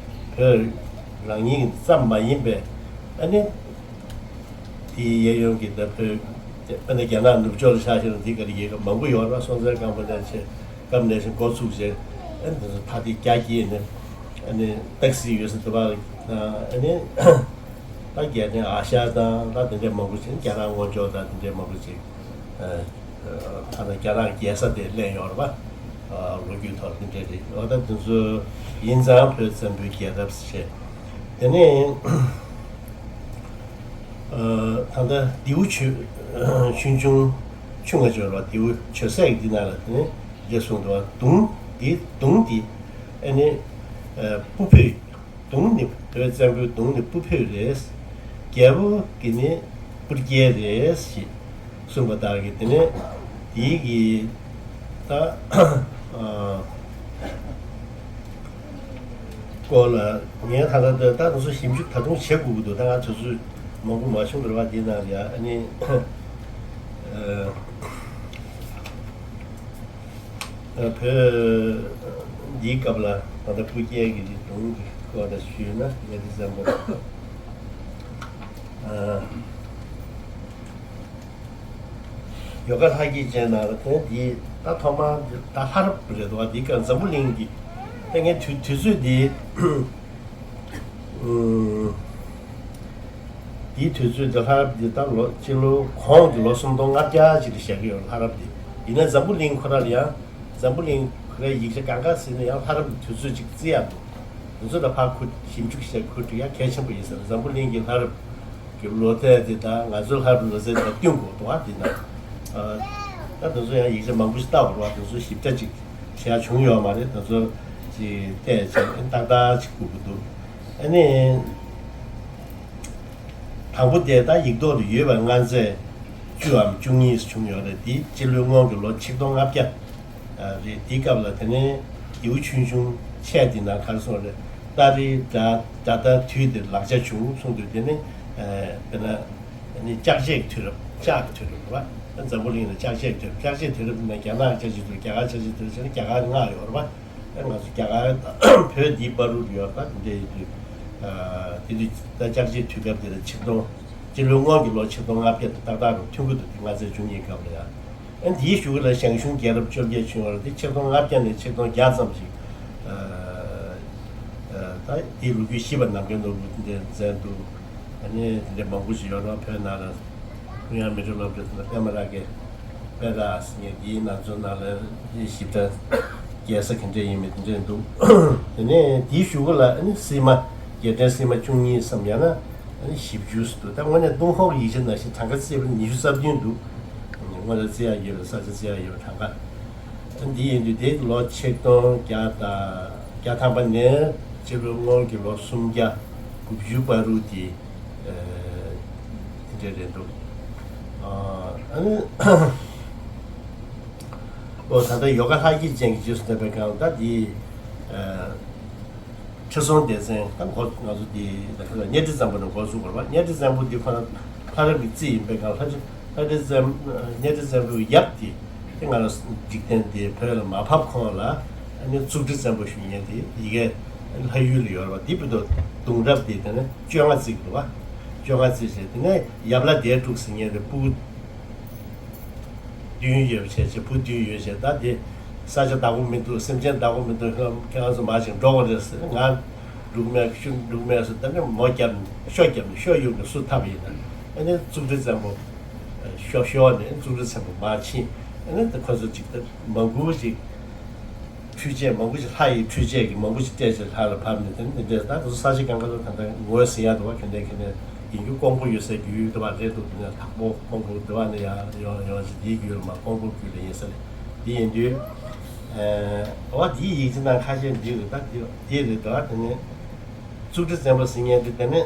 བོད་རང་ཉིད་ཙམ་མ་ཡིན་པའི་ཨ་ནི་དེའི་གཡས་གཡོན་གྱི་ད་བོད་དཔེར་ན་རྒྱ་ནག་ནུབ་ཕྱོགས་ལ་ཆ་བཞག་ན་དེའི་སྐབས་ལ་རྒྱལ་ཁབ་མང་པོ་ཡོད་རེད། སྲོང་བཙན་སྒམ་པོ་ནས་བྱས་སྐབས་ནས་བྱས་འགོ་ཚུགས་བྱས་ཨ་ནི་དེ་ཚོ་ད་དེ་རྒྱ་སྐྱེད་ནས་ཨ་ནི་སྟག་གཟིག་ཡོད་ས་དེ་བ་ཨ་ནི་ད་རྒྱལ་ཕྲན་ཨ་ཤ་དང་ད་དེ་འདྲས་མང་པོ་ཅིག་རྒྱ་ནག་སྔོན་ཕྱོགས་དང་དེ་འདྲས་མང་པོ་ཅིག་ད་ལྟ་རྒྱ་ནག་རྒྱལ་ས་དེ་གླེང་ཡོད་རེད་པ། ལོ་རྒྱུས་ཐོག་དེ་འདྲས་རེད། འོ་ད་དེ་ཚོ་ཡིན་ཙང་བོད་བཙན་པོའི་རྒྱལ་རབས་ཞེས། དེ་ནས་ད་ལྟ་རྡེའུ་ཆོས་ཆོས་འབྱུང་ཆུ་ལྔ་སྦྱོར་བ་རྡེའུ་ཆོས་ཟེར་གྱི་འདི་ནང་ལ་དེ་ནས་འདི་གསུངས་འདུག་བ། གདུང་འདི་གདུང་འདི་ཨ་ནི་སྤུ་ཕུད། གདུང་ནི་བོད་བཙན་པོའི་གདུང་ནི་སྤུ་ཕུད་རེད། རྒྱལ་པོ་གི་ནི་སྤུ་རྒྱལ་རེད་ཞེས་གསུངས་པ་ལྟར་གྱི་དེ་ནས་དེའི་གི་ད་ཨ་སྐོར་ལ་ངས་ད་ལྟ་ད་ད་དུང་ཞིབ་འཇུག་ད་དུང་བྱེད་དགོས་ཀྱི་འདུག་ད་ང་དུས་ཚོད་མང་པོ་མ་བྱུང་བ་རེད་བ། འདི་ནང་ལ་ཡ་ཨ་ནི་ཨ། བོད་འདིའི་སྐབས་ལ་ད་ལྟ་སྤུ་རྒྱལ་གྱི་གདུང་གི་སྐོར་ལ་ཞུས་ན་གནས་ཚུལ་ཙམ་པོ། ཡོ་ག་ལྷ་སྐྱིད་ཅན་ནང་ལ་དེ་འདི་ད་ཐོག་མར་ད་ལྷ་རབས་རེད་འདུག་བ། འདི་སྐབས་འཛམ་བུ་གླིང་གི་ད་ངས་དུས་དུས་ཚོད་འདི། འདིའི་དུས་ཚོད་འདི་ལྷ་རབས་འདི་ད་ལོ་སྤྱི་ལོ་གོང་གི་ལོ་སུམ་སྟོང་ལྔ་བརྒྱ་ཅིག་ལ་བཞག་གི་ཡོད། ལྷ་རབས་འདི་ཡིན་ན་འཛམ་བུ་གླིང་ཁོ་རང་ལ་ཡང་འཛམ་བུ་གླིང་ཁོ་རའི་ཡིག་ཆ་གང་ག་ཟིན་ན་ཡང་ལྷ་རབས་ཀྱི་དུས་ཚོད་ཅིག་བརྩི་ཡག་འདུག་དུས་ཚོད་ལ་ཕར་ཁུ་ཞིབ་འཇུག་བྱས་ཁུ་འདྲི་ཡག་གལ་ཆེན་པོ་ཡིན་ཟེར། འཛམ་བུ་གླིང་གི་ལྷ་རབས་ཀྱི་ལོ་ཚད་འདི་དང་ང་ཚོའི་ལྷ་རབས་ལོ་ཚད་འདི་བསྟུན་དགོས་འདུག་ཨ། འདི་ན་ད་དུས་ཚོད་ཡང་ཡིག་ཆ་མང་པོ་ཞིག་བལྟ་དགོས་རེད་བ། དུས་ཚོད་ཞིབ་ཕྲ་ཅིག་བྱས་བྱུང་ཡོད་མ་རེད། དུས་ཚོད་ཅིག་བལྟས་བྱས་ཏག་ཏག་ཅིག་དགོས་ཀྱི་འདུག་ཨ་ནི། དང་པོ་དེ་ད་ཡིག་ཐོག་ཏུ་ཡོད་པ་མངའ་མཛད་བཅུའམ་བཅུ་གཉིས་སུ་བྱུང་ཡོད་རེད། དེ་སྤྱི་ལོའི་སྔོན་གྱི་ལོ་ཆིག་སྟོང་ལྔ་བརྒྱ་རེད། དེའི་སྐབས་ལ་དེ་ནས་རྡེའུ་ཆོས་འབྱུང་ཆེ་དེ་ནང་ག་རེ་གསུངས་རེད། ཏཱ་རེ་དགྲ་དགྲ་ཟླ་དུས་དེར་ལག་ཆ་བྱུང་གསུངས་དུས་དེ་ནི་དཔེར་ན་ལྕགས་བྱེད་དུས་རབས། ལྕགས་ཀྱི་དུས་རབས་རེད་བ། འཛམ་བུ་གླིང་ལ་ལྕགས་བྱེད་དུས་རབས། ལྕགས་བྱེད་དུས་རབས་ནི་རྒྱ་ནག་ལྕགས་བྱེད་དུས་རབས། རྒྱ་གར་ལྕགས་བྱེད་དུས་རབས་བྱས་ན་རྒྱ་གར་ལྔ་ཡོད་རེད་བ། ཨ་ང་ཚོ་རྒྱ་གར་བོད་འདིའི་བར་དུ་ཡོད་པ་འདི་འདྲ་ཡིན་དུས། ཨ་དེ་དུས་ད་ལྕགས་བྱེད་དུས་སྐབས་དེ་ལ་ཆིག་སྟོང་། སྤྱི་ལོའི་སྔོན་གྱི་ལོ་ཆིག་སྟོང་ལྔ་བརྒྱ་དང་ཏག་ཏག་རུ་མཐུན་གྱི་འདུག་དེ་མངའ་མཛད་བཅུ་གཉིས་སྐབས་ལ་ཡང་། ཨ་འདིའི་གཞུག་ལ་ཞང་ཞུང་རྒྱལ་རབས་བཅོ་བརྒྱད་བྱུང་བ་རེད། དེ་ཆིག་སྟོང་ལྔ་བརྒྱ་ནས་ཆིག་སྟོང་བརྒྱ་ཙམ་ཞིག་ཨ་ཨ་ད་དེའི་ལོ་རྒྱུས་ཞིབ་པ་ནམ་མཁའི་ནོར་བུ་འདི་མཛད་འདུག་ཨ་ནི་དེ་འདྲ་མང་པོ་ཞིག་ཡོད་རེད་བ། བོད་ནང་ལ། ཀྲུང་དབྱང་མི་རིགས་སློབ་གྲྭ་དེ་ལ་པད་མ་ར་གའི་པད་ར་ཟེར་མཁན་དེའི་ནང་ཚོ་ནང་ལ་ཞིབ་ཕྲ་རྒྱལ་ས་ག་འདྲས་ཡིན་མིན་དེ་འདྲས་འདུག་དེ་ནས་དེའི་གཞུག་གུ་ལ་ཨ་ནི་སིལ་མ་རྒྱལ་ཕྲན་སིལ་མ་བཅུ་གཉིས་སམ་ཡང་ན་ཨ་ནི་བཞི་བཅུ་ཟེར་འདུག་ད་དངོས་གནས་ཏུན་ཧོང་གི་ཡིག་ཆ་ནང་བཞིན་གྲངས་ཀ་བརྩིས་པ་ཉི་ཤུ་རྩ་བདུན་འདུག་དངོས་གནས་བརྩི་ཡག་ཡོད་པའི་ས་ཆ་བརྩི་ཡག་ཡོད་པའི་གྲངས་ཀ། ཨ་འདི་ཡིན་དུས་དེ་ལོ་ཆིག་སྟོང་བརྒྱ་དང་བརྒྱ་ཐམ་པ་ནས་སྤྱི་ལོ་སྔོན་གྱི་ལོ་སུམ་བརྒྱ་དགུ་བཅུའི་བར་དུ་དེ། དེ་འདྲ་རེད་འདུག་ཨ་ནི་ ཨོ་ད་ལྟ་ཡོ་ག་ལྷ་སྐྱིད་ཅན་གྱི་རྗེས་སུ་འདེབས་པའི་སྒང་ད་འདི། ཁྲི་སྲོང་ལྡེ་བཙན་ད་འགོ་ང་ཚོ་འདི་ད་ལྟ་གཉའ་ཁྲི་བཙན་པོ་ནས་འགོ་བཙུགས་པ་རེད་བ། གཉའ་ཁྲི་བཙན་པོ་འདི་ཁོ་རང་ལྷ་རབས་ཀྱི་རྩིས་ཡིན་པའི་སྒང་ལྷ་ཁྲི་ལྷ་ཁྲི་བཙན་གཉའ་ཁྲི་བཙན་པོའི་ཡབ་དེ་དེ་ང་རང་འཇིག་རྟེན་འདི་བོད་ལ་མ་བབས་གོང་ལ་ཨ་ནི་གཙུག་ཁྲི་བཙན་པོ་ཞུ་མཁན་དེ་ཡི་གེ་ལྷ་ཡུལ་ལ་ཡོད་རེད་བ། འདི་བོད་དུ་གདུང་རབས་དེ་དེ་ནས་བཅོ་ལྔ་བརྩིས་འདུག་བ། བཅོ་ལྔ་བརྩིས་བྱས་དེ་ནས་ཡབ་ལྷ་ལྡེ་དྲུག་ཟེར་མཁན་དེ་སྤུ་གུ་བདུན་ཡོད་བྱས་བྱས་བུ་བདུན་ཡོད་བྱས་ད་དེ་ས་ཆ་བདག་པོ་མི་འདུག་སེམས་ཅན་བདག་པོ་མི་འདུག་ཁྱེད་རང་ཚོ་མར་ཞིག་འགྲོ་དགོས་རེད་ཟེར། ང་འབྲུག་མེད་ཤུ་འབྲུག་མེད་ཟེར་ད་ནི་མོ་བརྒྱབ་ནས་ཤོ་བརྒྱབ་ནས་ཤོ་གཡུག་ནས་སུ་ཐབས་ཡིན་ན་ཨ་ནི་གཙུག་ཁྲི་བཙན་པོ་ཤོ་ཤོ་ནས་གཙུག་ཁྲི་བཙན་པོ་མར་ཕྱིན། ཨ་ནི་ད་ཁོ་ཚོ་ཅིག་ད་མང་པོ་ཅིག་འཕྲུལ་ཆས་མང་པོ་ཞིག་ལྷ་ཡི་འཕྲུལ་ཆས་ཀྱི་མང་པོ་ཞིག་སྤྲད་བྱས་ལྷ་ལ་ཕབ་ནས་དེ་འདི་འདྲས་ད་དེ་ཚོ་ས་ཆ་གང་ག་ཚོ་ད་ལྟ་ངོས་ཟིན་ཡག་འདུག་བ། ཁྱོད་འདྲས་ཁྱོད་འདྲས་ཡིན་རྒྱུ་ཀོང་པོ་ཡོད་སའི་རྒྱུད་དུ་བ་རེད་འདུག་དེ་ནས་དྭགས་པོ་ཀོང་པོ་དུ་བ་ནས་ཡང་ཡོང་ཡོང་ཞིག་འདིའི་རྒྱུད་ལ་མ་ཀོང་པོ་རྒྱུད་ལ་ཡིན་ས་རེད། འདི་ཡིན་དུས་ཨ་བ་འདིའི་ཡིག་ཆ་ནང་ཁ་ཤས་འདི་རེད་ད་འདི་འདི་རེད་འདུག་བ། དེ་ནས། གཙུག་ཁྲི་བཙན་པོ་ཟེར་མཁན་དེ་དེ་ནས་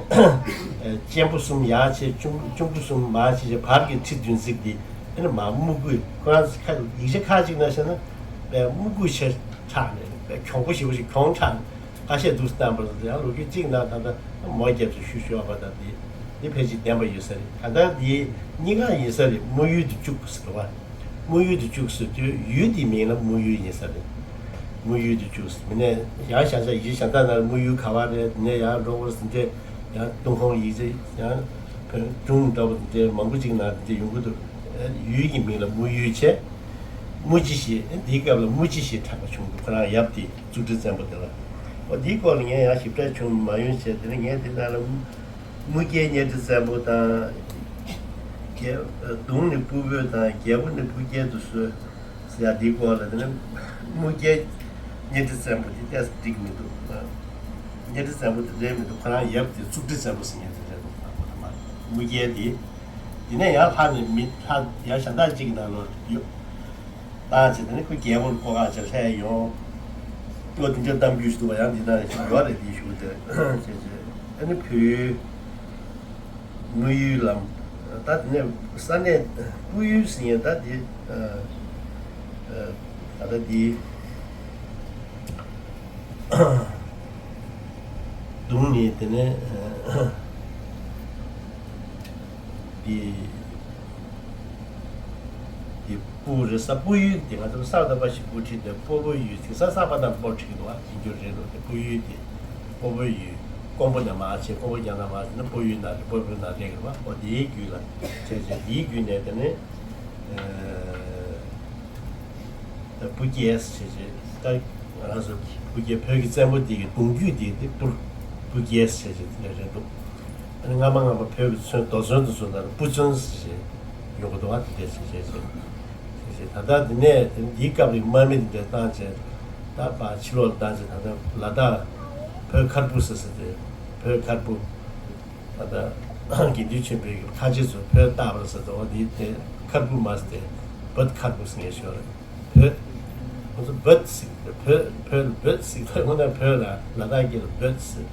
གཅེན་པོ་གསུམ་ཡར་བྱས་གཅུང་གཅུང་པོ་གསུམ་མར་བྱས་བྱས་བར་གྱི་ཁྲི་བདུན་བརྩིགས་དེ་དེ་ནས་མར་དམུ་རྒོད་ཁོ་རང་ཁ་ཡིག་ཆ་ཁ་ཅིག་ན་བཤད་ན་དཔེ་དམུ་རྒོད་ཆེ་དྲགས་ནས་དཔེ་གྱོང་པོ་ཞེ་པོ་ཞིག་གྱོང་དྲགས་ནས་ཁ་ཤས་འདུག་སེ་བཏང་པ་རེད། ཡང་ལོ་རྒྱུས་གཅིག་ན་ད་ལྟ་མོ་རྒྱབ་ཀྱི་ཤུ་ཤུ་བ་དང་དེ་དེ་ཕལ་ཆེར་བདེན་པ་ཡོད་ས་རེད། ད་ལྟ་དེ་གཉིས་ཀ་ཡིན་ས་རེད། དམུ་ཡུལ་དུ་བཅུག་ཟེར་བ། དམུ་ཡུལ་དུ་བཅུག་ཟེར་དུས་ཡུལ་དེའི་མིང་ལ་དམུ་ཡུལ་ཡིན་ས་རེད། དམུ་ཡུལ་དུ་བཅུག་ཟེར་མི་ནས་ཡང་ཤ་ཤ་ཡིག་ཆ་ན་དམུ་ཡུལ་ག་བ་རེད། དེ་ནས་ཡང་འགྲོ་བར་ཟིན་འདྲེ་ཡང་ཏུན་ཧོང་ཡིག་ཆ་ཡང་བོན་སྒྲུང་འདྲ་བོ་འདྲེ་མང་པོ་ཅིག་ན་འདྲེ་ཡོང་གི་འདུག་ཡུལ་གྱི་མིང་ལ་དམུ་ཡུལ་བྱས། དམུ་ཅི་ཞེས་འདིའི་སྐབས་ལ་དམུ་ཅི་ཞེས་གྲགས་པ་བྱུང་འདུག་ཁོ་རང་ཡབ་དེ་གཙུག་ཁྲི་བཙན་པོ་དེ་ལ། འོ་འདིའི་སྐོར་ལ་ངས་ཡང་ཞིབ་ཕྲ་བྱུང་མ་ཡོང་བྱས་དེ་ནས་ངས་དེ་ནང་ལ། དམུ་རྒྱལ་གཉའ་ཁྲི་བཙན་པོ་དང་། རྒྱལ་གདུང་ནི་སྤུ་བོས་དང་རྒྱལ་པོ་ནི་སྤུ་རྒྱལ་དུ་གསོལ། ཟེར་ཡ་འདིའི་སྐོར་ལ་དེ་ནི་དམུ་རྒྱལ་གཉའ་ཁྲི་བཙན་པོ་དེ་ཏོག་ཙམ་འགྲིག་མི་འདུག་གཉའ་ཁྲི་བཙན་པོ་དེ་རེད་མི་འདུག་ཁོ་རང་ཡབ་དེ་གཙུག་ཁྲི་བཙན་པོ་ཟེར་མཁན་དེ་རེད་འདུག་དམུ་རྒྱལ་དེ། དེ་ནས་ཡང་ལྷ་ནི་མི་ལྷ་ཡང་གཞན་དག་ཅིག་གི་ནང་ལ་ཡོད། བཏང་བྱས་དེ་ནི་ཁོ་རྒྱལ་པོར་བསྐོ་ག་བྱས་སླེབས་ཡོང་། ཁོ་དེ་འདྲ་གཏམ་རྒྱུད་ཞིག་འདུག་བ། ཡང་འདི་ན་ཞིག་ཡོད་རེད་དེའི་ཞུ་དེ་བྱས་བྱས་ཨ་ནི་བོད་ཡུལ་དམུ་ཡུལ་ལམ་ད་དེ་ནས་ས་གནས་སྤུ་ཡུལ་ཟེར་མཁན་ད་དེ་ད་ལྟ་དེ་གདུང་ནས་དེ་ནས་དེ། དེ་སྤུ་རེད་ས། སྤུ་ཡུལ་དེ་ང་ཚོ་ས་དང་པ་ཞིག་སྤུ་ཁྲིད་དེ་སྤོ་བོ་ཡུལ་དེ་ས་ས་པ་དང་སྤོ་ཁྲིད་འདུག་བ། ཡིན་རྒྱུ་རེད་འདུག་དེ་སྤུ་ཡུལ་དེ་སྤོ་བོ་ཡུལ་ཀོང་པོ་ནས་མར་བྱས་ཀོང་པོ་རྒྱ་ནག་མར་བྱས་ན་སྤོ་ཡུལ་ན་རེད། སྤོ་བོ་ན་རེད་གི་རེད་བ། འོ་དེའི་རྒྱུད་ལ་བྱས་བྱས་དེའི་རྒྱུད་ནས་དེ་ནས་སྤུ་རྒྱལ་བྱས་བྱས་ད་ང་རང་ཚོ་སྤུ་རྒྱལ་བོད་ཀྱི་བཙན་པོ་དེ་གི་གདུང་རྒྱུད་དེ་དེ་སྤུ་སྤུ་རྒྱལ་བྱས་བྱས་དེ་འདྲ་རེད་འདུག་ཨ་ནི་སྔ་མ་སྔ་མ་བོད་ཀྱི་ཚོན་རྡོ་ཚོན་དུ་བཟོས་ན་སྤུ་ཚོན་ཟེར་ཡོང་གི་འདུག་བ། དེ་འདྲས་བྱས་བྱས་བྱས་བྱས་ད་ལྟ་འདི་ནས་དེ་འདིའི་སྐབས་རིང་དམག་མི་འདི་འདྲས་བཏང་བྱས་ད་ཕར་ཕྱི་ལོགས་ལ་བཏང་བྱས་ད་ལྟ་ལ་དྭགས་བོད་ཁར་སྤུ་ཟེར་ཟེར་ཏེ་བོད་ཁར་སྤུ་ད་ལྟ་དགེ་འདུན་ཆོས་འཕེལ་གྱི་ཁ་ཆེ་ཚོ་བོད་རྟག་པར་ཟེར་ཏེ་འོ་འདི་དེ་ཁར་སྤུ་མ་ཟེར་ཏེ་བོད་ཁར་སྤུ་ཟེར་ངེས་ཤོར་རེད། བོད། ཁོ་ཚོ་བོད་ཟེར་གི་རེད། བོད་བོད་ལ་བོད་ཟེར་གི་རེད། དངོས་གནས་བོད་ལ་ལ་དྭགས་སྐད་ལ་བོད་ཟེར།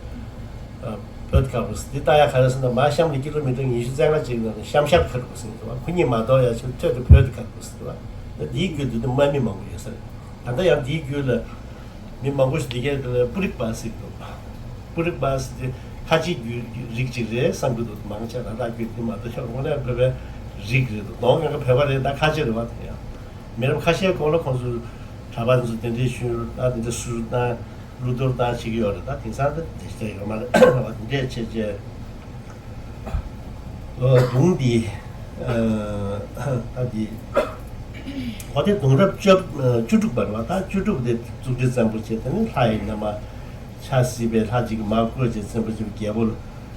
ཨ། བོད་ཁ་པོ་ཟེར་འདི་ལྟ་ཡ་ག་རེ་ཟེར་ན་མ་གཤམ་ལ་ཀི་ལོ་མི་ཊར་ཉི་ཤུ་རྩ་ལྔ་ཅིག་ནང་ལ་གཤམ་ཤར་ཁ་པོ་ཟེར་གི་རེད་བ། ཁོ་གཉིས་མ་གཏོགས་ཡ་ཆུ་ཐོད་དུ་བོད་ཁ་པོ་ཟེར་གི་རེད་བ། འདིའི་རྒྱུད་དུ་འདི་དམག་མི་མང་པོ་ཡོད་ས་རེད། ད་ལྟ་ཡང་འདིའི་རྒྱུད་ལ་མི་མང་པོ་ཞིག་འདི་གའི་སྤུ་རིག་པ་ཟེར་གི་འདུག་སྤུ་རིག་པ་ཟེར་དེ་ཁ་ཆེའི་རྒྱུད་རིགས་ཅིག་རེད་བསམ་གི་འདུག་མང་ཆེ་ལ་དྭགས་རྒྱུད་འདི་མ་གཏོགས་ཤོག་དངོས་གནས་བོད་པའི་རིགས་རེད་འདུག་གདོང་ཁ་ག་བོད་པ་རེད། ད་ཁ་ཆེ་རེད་བ། དེ་ཡང་། མི་རབས་ཁ་ཤས་སྐོར་ལ་ཁོང་ཚོ་གྲྭ་པ་ཚོ་དེ་འདྲའི་ཤུལ་ད་དེ་འདྲ་ཟུར་བཏང་གླུ་གཏོར་བཏང་བྱེད་ཀྱི་ཡོད་རེད། ད་དེང་སང་ད་དེ་འདྲ་ཡོད་མ་རེད་བ། དེ་འདྲས་བྱས་བྱས་ཨ་གདུང་འདི་ཨ་ད་འདི་འོ་དེ་གདུང་རབས་བཅུ་བཅུ་དྲུག་པ་རེད་བ། ད་བཅུ་དྲུག་དེ་གཙུག་ཕྲེང་བཙན་པོ་བྱས་དེ་ནི་ལྷ་ཡི་མནའ་མ། ཆ་སྲིད་པའི་ལྷ་གཅིག་གིས་མར་བསྐོས་བྱས་བཙན་པོ་གཅིག་རྒྱལ་པོར་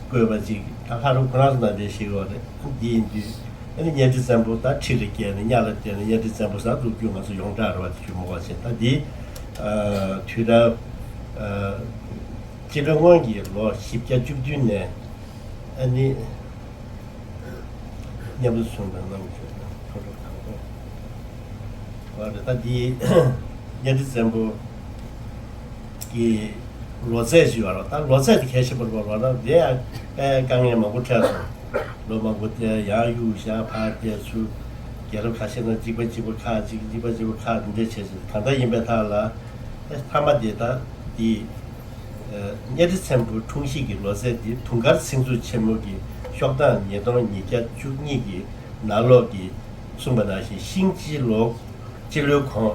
བསྐོས་པ་གཅིག་ད་ལྷ་རབས་ཁོ་རང་ཚོ་ནང་འདྲེན་ཞིག་ཡོད་རེད། འདི་ཡིན་དུས་ཨ་ནི་གཉའ་ཁྲི་བཙན་པོ་ད་ཁྲི་ལ་བསྐྱལ་ནས་གཉའ་ལ་བསྟན་ནས་གཉའ་ཁྲི་བཙན་པོ་ཟེར་ལུགས་རྒྱུན་ང་ཚོ་ཡོངས་གྲགས་རེད་བ། དེ་ཆུ་མོ་བ་ཆེ་ད་འདི་དུས་རབས་སྤྱི་ལོ་སྔོན་གྱི་ལོ་བཞི་བརྒྱ་བཅུ་བདུན་ནས་ཨ་ནི། མཉམ་དུ་བྱུང་བའི་རྣམ་འགྱུར་དང་མཐོ་སྒྲུབ་དང་པོ། འོ་རེད། ད་འདི་གཉའ་ཁྲི་བཙན་པོ་གི་ལོ་ཚད་ཅིག་ཡོད་རེད། ད་ལོ་ཚད་དེ་གལ་ཆེན་པོ་རེད་པ། ལོ་ན་དེ་ཡང་དཀའ་ངལ་མང་པོ་འཕྲད་སོང་། ལོ་མང་པོ་དེ་ཡང་གཡུག་བཞག་ཕར་བསྡད་ཚུར་ རྒྱལ་རབས་ཁ་ཤས་ནང་གཅིག་པ་གཅིག་པ་ཁག་ཅིག་གཉིས་པ་གཉིས་པ་ཁག་འདི་འདྲ་བྱས་བྱས། ད་ལྟ་ཡིན་པའི་ཐག་ལ་མཐའ་མ་དེ་ད་འདི་གཉའ་ཁྲི་ཚན་པོ་འཁྲུངས་གཞིས་ཀྱི་ལོ་ཚད་འདི་དུང་དཀར་སེང་འཛུགས་ཆེན་མོ་གི་ཤོག་གྲངས་ཉིས་སྟོང་ཉིས་བརྒྱ་བཅུ་གཉིས་ཀྱི་ནང་ལོགས་ཀྱི་གསུངས་པ་ནང་བཞིན། ཤིང་སྤྱི་ལོ་སྤྱི་ལོའི་གོང་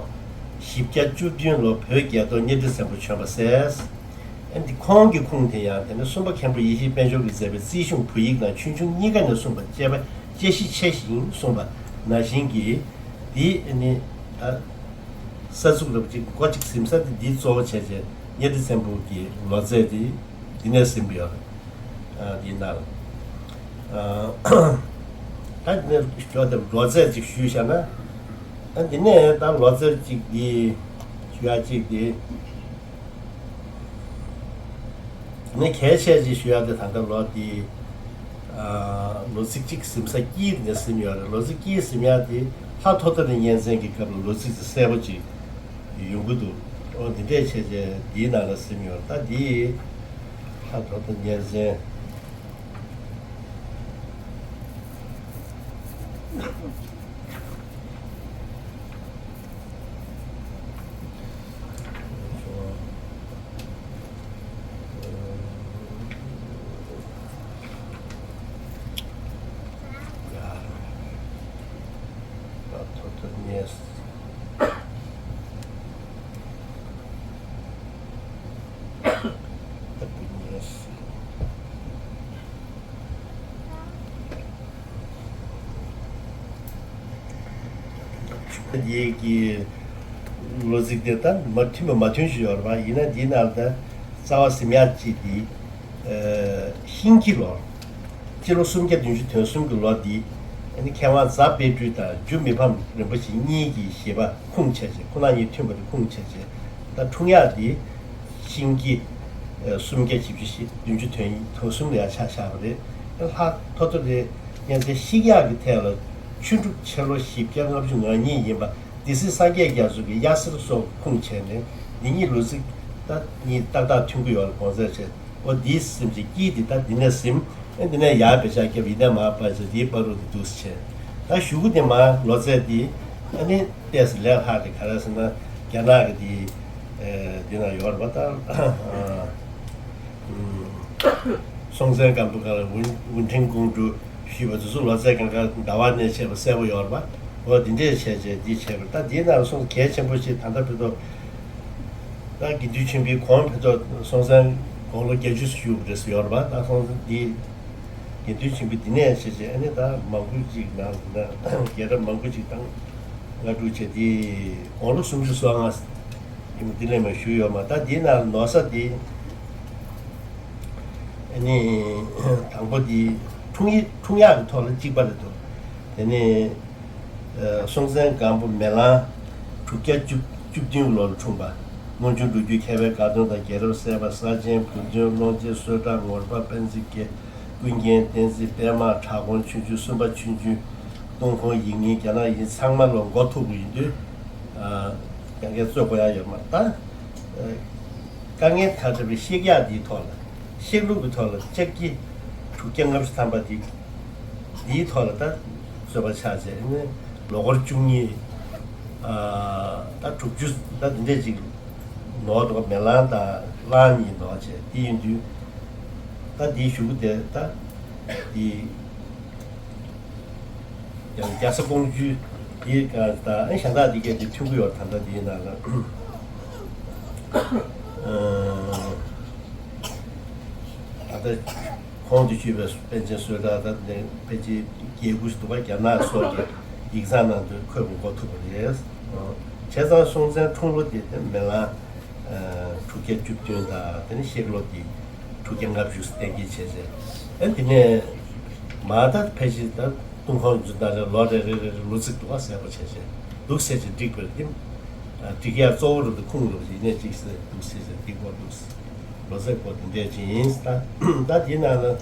བཞི་བརྒྱ་བཅུ་བདུན་ལོ་བོད་རྒྱལ་ཐོག་གཉའ་ཁྲི་ཚན་པོ་བྱོན་པ་གསལ། ཨ་ནི་ཁོང་གི་ཁུངས་དེ་ཡང་དེ་ནི་གསུམ་པ་མཁན་པོ་ཡེ་ཤེས་དཔལ་འབྱོར་གྱིས་མཛད་པའི་རྩིས་གཞུང་བོད་ཡིག་ནང་ཆུང་ཆུང་གཉིས་ཀ་ནས་གསུངས་པ། དཔྱད་པ་དཔྱད་གཞི་ཆེ་ཞིང་གསུངས་པ་ནང་བཞིན་གྱི་འདི་ཨ་ནི་ད་གསར་འཛུགས་རབ་ཅིག་མགོ་གཅིག་ཟིན་ས་དེ་འདི་གཙོ་བོ་བྱས་བྱས། གཉའ་ཁྲི་ཚན་པོ་གི་ལོ་ཚད་དེ་འདི་ནས་ཟིན་པ་ཡོད་རེད། ཨ་འདི་ནང་ལ་ཨ་ད་འདི་ནས་ཞོ་དེ་ལོ་ཚད་ཅིག་ཞུས་བཞག་ན། ཨ་འདི་ནས་ད་ལོ་ཚད་ཅིག་འདི་ཞུ་ཡ་ཅིག་འདི། ནི་གལ་ཆེ་ཅིག་ཞུ་ཡ་དེ་ད་ལྟ་ལོ་འདི་ཨ་ལོ་ཚིགས་གཅིག་ཟིན་ས་དཀྱིལ་ནས་ཟིན་ཡོད་རེད། ལོ་ཚིགས་དཀྱིལ་ཟིན་ཡ་དེ་ལྷ་ཐོ་ཐོ་རི་གཉན་བཙན་གྱི་སྐབས་ལ་ལོ་ཚིགས་དེ་གསལ་པོ་ཅིག་ཡོང་གི་འདུག། ཨོ་འདི་འདྲས་བྱས་བྱས་འདིའི་ནང་ལ་ཟིན་ཡོད་རེད། ད་འདི་ལྷ་ཐོ་ཐོ་རི་གཉན་བཙན། འདི་གི་ལོ་ཚིགས་དེ་ད་མ་མཐུན་པ་མ་མཐུན་ཞིག་ཡོད་རེད་པ། ཡིན་ན་འདིའི་ནང་ལ་ད་རྩ་བ་ཟིན་ཡག་ཅིག་འདི་ཤིང་ཁྱི་ལོ། སྤྱི་ལོ་སུམ་བརྒྱ་བདུན་ཅུ་དོན་གསུམ་གྱི་ལོ་འདི་ཨ་ནི་མཁས་དབང་རྫ་དཔལ་སྤྲུལ་དང་འཇུ་མི་ཕམ་རིན་པོ་ཆེ་གཉིས་ཀྱི་བཞེད་པ་ཁུངས་བྱས་བྱས། ཁོ་ན་གཉིས་མཐུན་པ་དེ་ཁུངས་བྱས་བྱས། ད་འཁྲུངས་ཡག་འདི་ཤིང་ཁྱི་སུམ་བརྒྱ་བཞི་བཅུ་བདུན་ཅུ་དོན་གསུམ་ལ་ཡང་ཆ་བཞག་པ་རེད། ལྷ་ཐོ་ཐོ་རི་གཉན་བཙན་བཤིག་ཡག་གི་ཐད་ལ་ཆོས་འབྲུག་ཕྱི་ལོ་བཞི་བརྒྱ་ལྔ་བཅུ་ང་གཉིས་ཡིན་པ། སྡེ་སྲིད་སངས་རྒྱས་རྒྱ་མཚོ་གི་དབྱར་གསེར་སོགས་ཁུངས་བྱས་ནས་འདི་གཉིས་ལོ་ཚིགས་ད་གཉིས་ཏག་ཏག་མཐུན་གྱི་ཡོད་ལ་དགོངས་ཚད་བྱས། འོ་འདིའི་སེམས་ཅན་སྐྱིད་འདི་ད་འདི་ནས་ཟིན། ཨེ་འདི་ནས་ཡར་བེད་སྤྱོད་རྒྱབ་ཡིན་ན་མ་པ་ཚོ་འདིའི་བར་དུ་འདུག་ཟེར་བྱས། ད་གཞུག་གུ་དེ་མ་ལོ་ཚད་འདི་ཨ་ནི་ཏོག་ཙམ་ལས་ལྷག་སྟེ། ག་རེ་ཟེར་ན་རྒྱ་ནག་གི་འདི་ཨེ་འདི་ན་ཡོད་རེད་པ། ད་ཨ་ཨུམ་སྲོང་བཙན་སྒམ་པོ་སྒང་ལ་ཝུན་ཝུན་ཁྲིན་ཀོང་ཀྲུའུ་ཞུས་པ་དེ་ཚོ་ལོ་ཚད་གང་ག་ཟླ་བ་ནས་བྱས་པ་གསལ་པོ་ཡོད་རེད་པ། འོ་འདི་འདྲས་བྱས་བྱས་འདི་བྱས་པ། ད་འདིའི་ནང་ལ་སོང་གལ་ཆེན་པོ་ཞིག་ད་ལྟ་བོད་ཐོག་ད་དགེ་འདུན་ཆོས་འཕེལ་གོང་བོད་ཐོག་སྲོང་བཙན་དགུང་ལོ་བརྒྱད་ཅུ་བཞུགས་པ་རེད་ཟེར་ཡོད་རེད་པ། ད་སོང་ཙང་འདི་དགེ་འདུན་ཆོས་འཕེལ་འདི་ནས་བྱས་བྱས་ཨ་ནི་ད་མང་པོ་ཅིག་ནང་ད་རྒྱལ་རབས་མང་པོ་ཅིག་དང་སྔ་དྲོ་བྱས་འདི་དགུང་ལོ་སུམ་ཅུ་སོ་ལྔ་ཡིན་པ་འདི་ལས་མ་བཞུགས་ཡོད་མ། ད་འདི་ནང་ནོར་ས་འདི་ཨ་ནི་དང་པོ་འདི་འཁྲུངས་ཡིག་འཁྲུངས་ཡག་གི་ཐོག་ལ་གཅིག་པ་རེད་འདུག། དེ་ནས་སྲོང་བཙན་སྒམ་པོ་མེ་གླང་དྲུག་བརྒྱ་བཅུ་བཅུ་བདུན་ལོར་འཁྲུངས་པ། སྔོན་བྱོན་ལོ་རྒྱུས་མཁས་པའི་དགའ་སྟོན་དང་རྒྱལ་རབས་གསལ་བ། ས་ཆེན་བུ་སྟོན། ཀློང་ཆེན་བསོད་གྲགས། ངོར་པ་དཔལ་འཛིན་རྒྱལ། ཀུན་མཁྱེན་བསྟན་འཛིན། པདྨ་གྲགས་གོང་ཆོས་འབྱུང་། སུམ་པ་ཆོས་འབྱུང་། ཏུན་ཧོང་ཡིག་རྙིང་། རྒྱ་ནག་ཡིག་ཚང་མ་ལོ་མགོ་ཐུག་པ་ཡིན་དུས་ཡང་བསྐྱར་རྩོད་དགོས་ཡ་ཡོད་མ་རེད། ད་དཀའ་ངལ་ཁ་ཁྲབ་པའི་བཤིག་ཡག་འདིའི་ཐོག་ལ། བཤིག་ལུགས་ཀྱི་ཐོག་ལ་ལྕགས་ཀྱི་དྲུག་བརྒྱ་ལྔ་བཅུ་ཐམ་པ་འདི་འདིའི་ཐོག་ལ་ད་རྩོད་པ་ཆགས་བྱས་ནས་ལོ་འཁོར་བཅུ་གཉིས། ཨ་ད་དྲུག་ཅུ་ད་འདི་འདྲས་ཅིག་ནོར་འདུག། མེ་གླང་དང་གླང་གཉིས་ནོར་བྱས། དེ་ཡིན་དུས་ད་འདིའི་གཞུག་གུ་དེ་ད་འདི་ཡང་རྒྱ་བཟའ་ཀོང་ཇོ་འདི་ག་ད་ཨ་གཞན་དག་འདི་གས་འདི་མཐུན་གྱི་ཡོད་རེད། ད་ལྟ་འདིའི་ནང་ལ་ཨ་ད་ལྟ་གོང་དུ་ཞུས་པའི་པཎ་ཆེན་བསོད་གྲགས་དང་ནི་ཕལ་ཆེར་རྒྱལ་བུ་ཞིག་འདུག་པ། རྒྱ་ནག་སོགས་ཀྱི་ཡིག་ཚང་ནང་དུ་འཁོད་པ་གོ་ཐུབ་པ་རེད། བྱས་ཙང་སྲོང་བཙན་འཁྲུངས་ལོ་དེ་དེ་མེ་གླང་དྲུག་བརྒྱ་བཅུ་བདུན་དང་། དེ་ནས་བཤིག་ལོ་དེ་དྲུག་བརྒྱ་ལྔ་བཅུ་གཏན་འཁེལ་བྱས་རྗེས། ཨ་དེ་ནས་མ་ད་ཕལ་ཆེར་ད་ཏུན་ཧོང་ཇི་ལྟར་ལོ་རེ་རེ་རེ་རེ་ལོ་ཚིགས་འདུག་ག་གསལ་པོ་བྱས་རྗེས་འདུག་ཟེར་གྱི་འགྲིག་པར་བསྟིམ། འགྲིག་ཡག་གཙོ་བོ་རུ་དུ་ཁུངས་རུ་ཡིན་ནས་གཅིག་ཟེར་འདུག་ཟེར་ཟེར་འགྲིག་པོ་འདུག། ལོ་ཚད་པོ་དེ་འདྲས་ཅིག་ཡིན། ད་ད་དེའི་ནང་ལ་ད་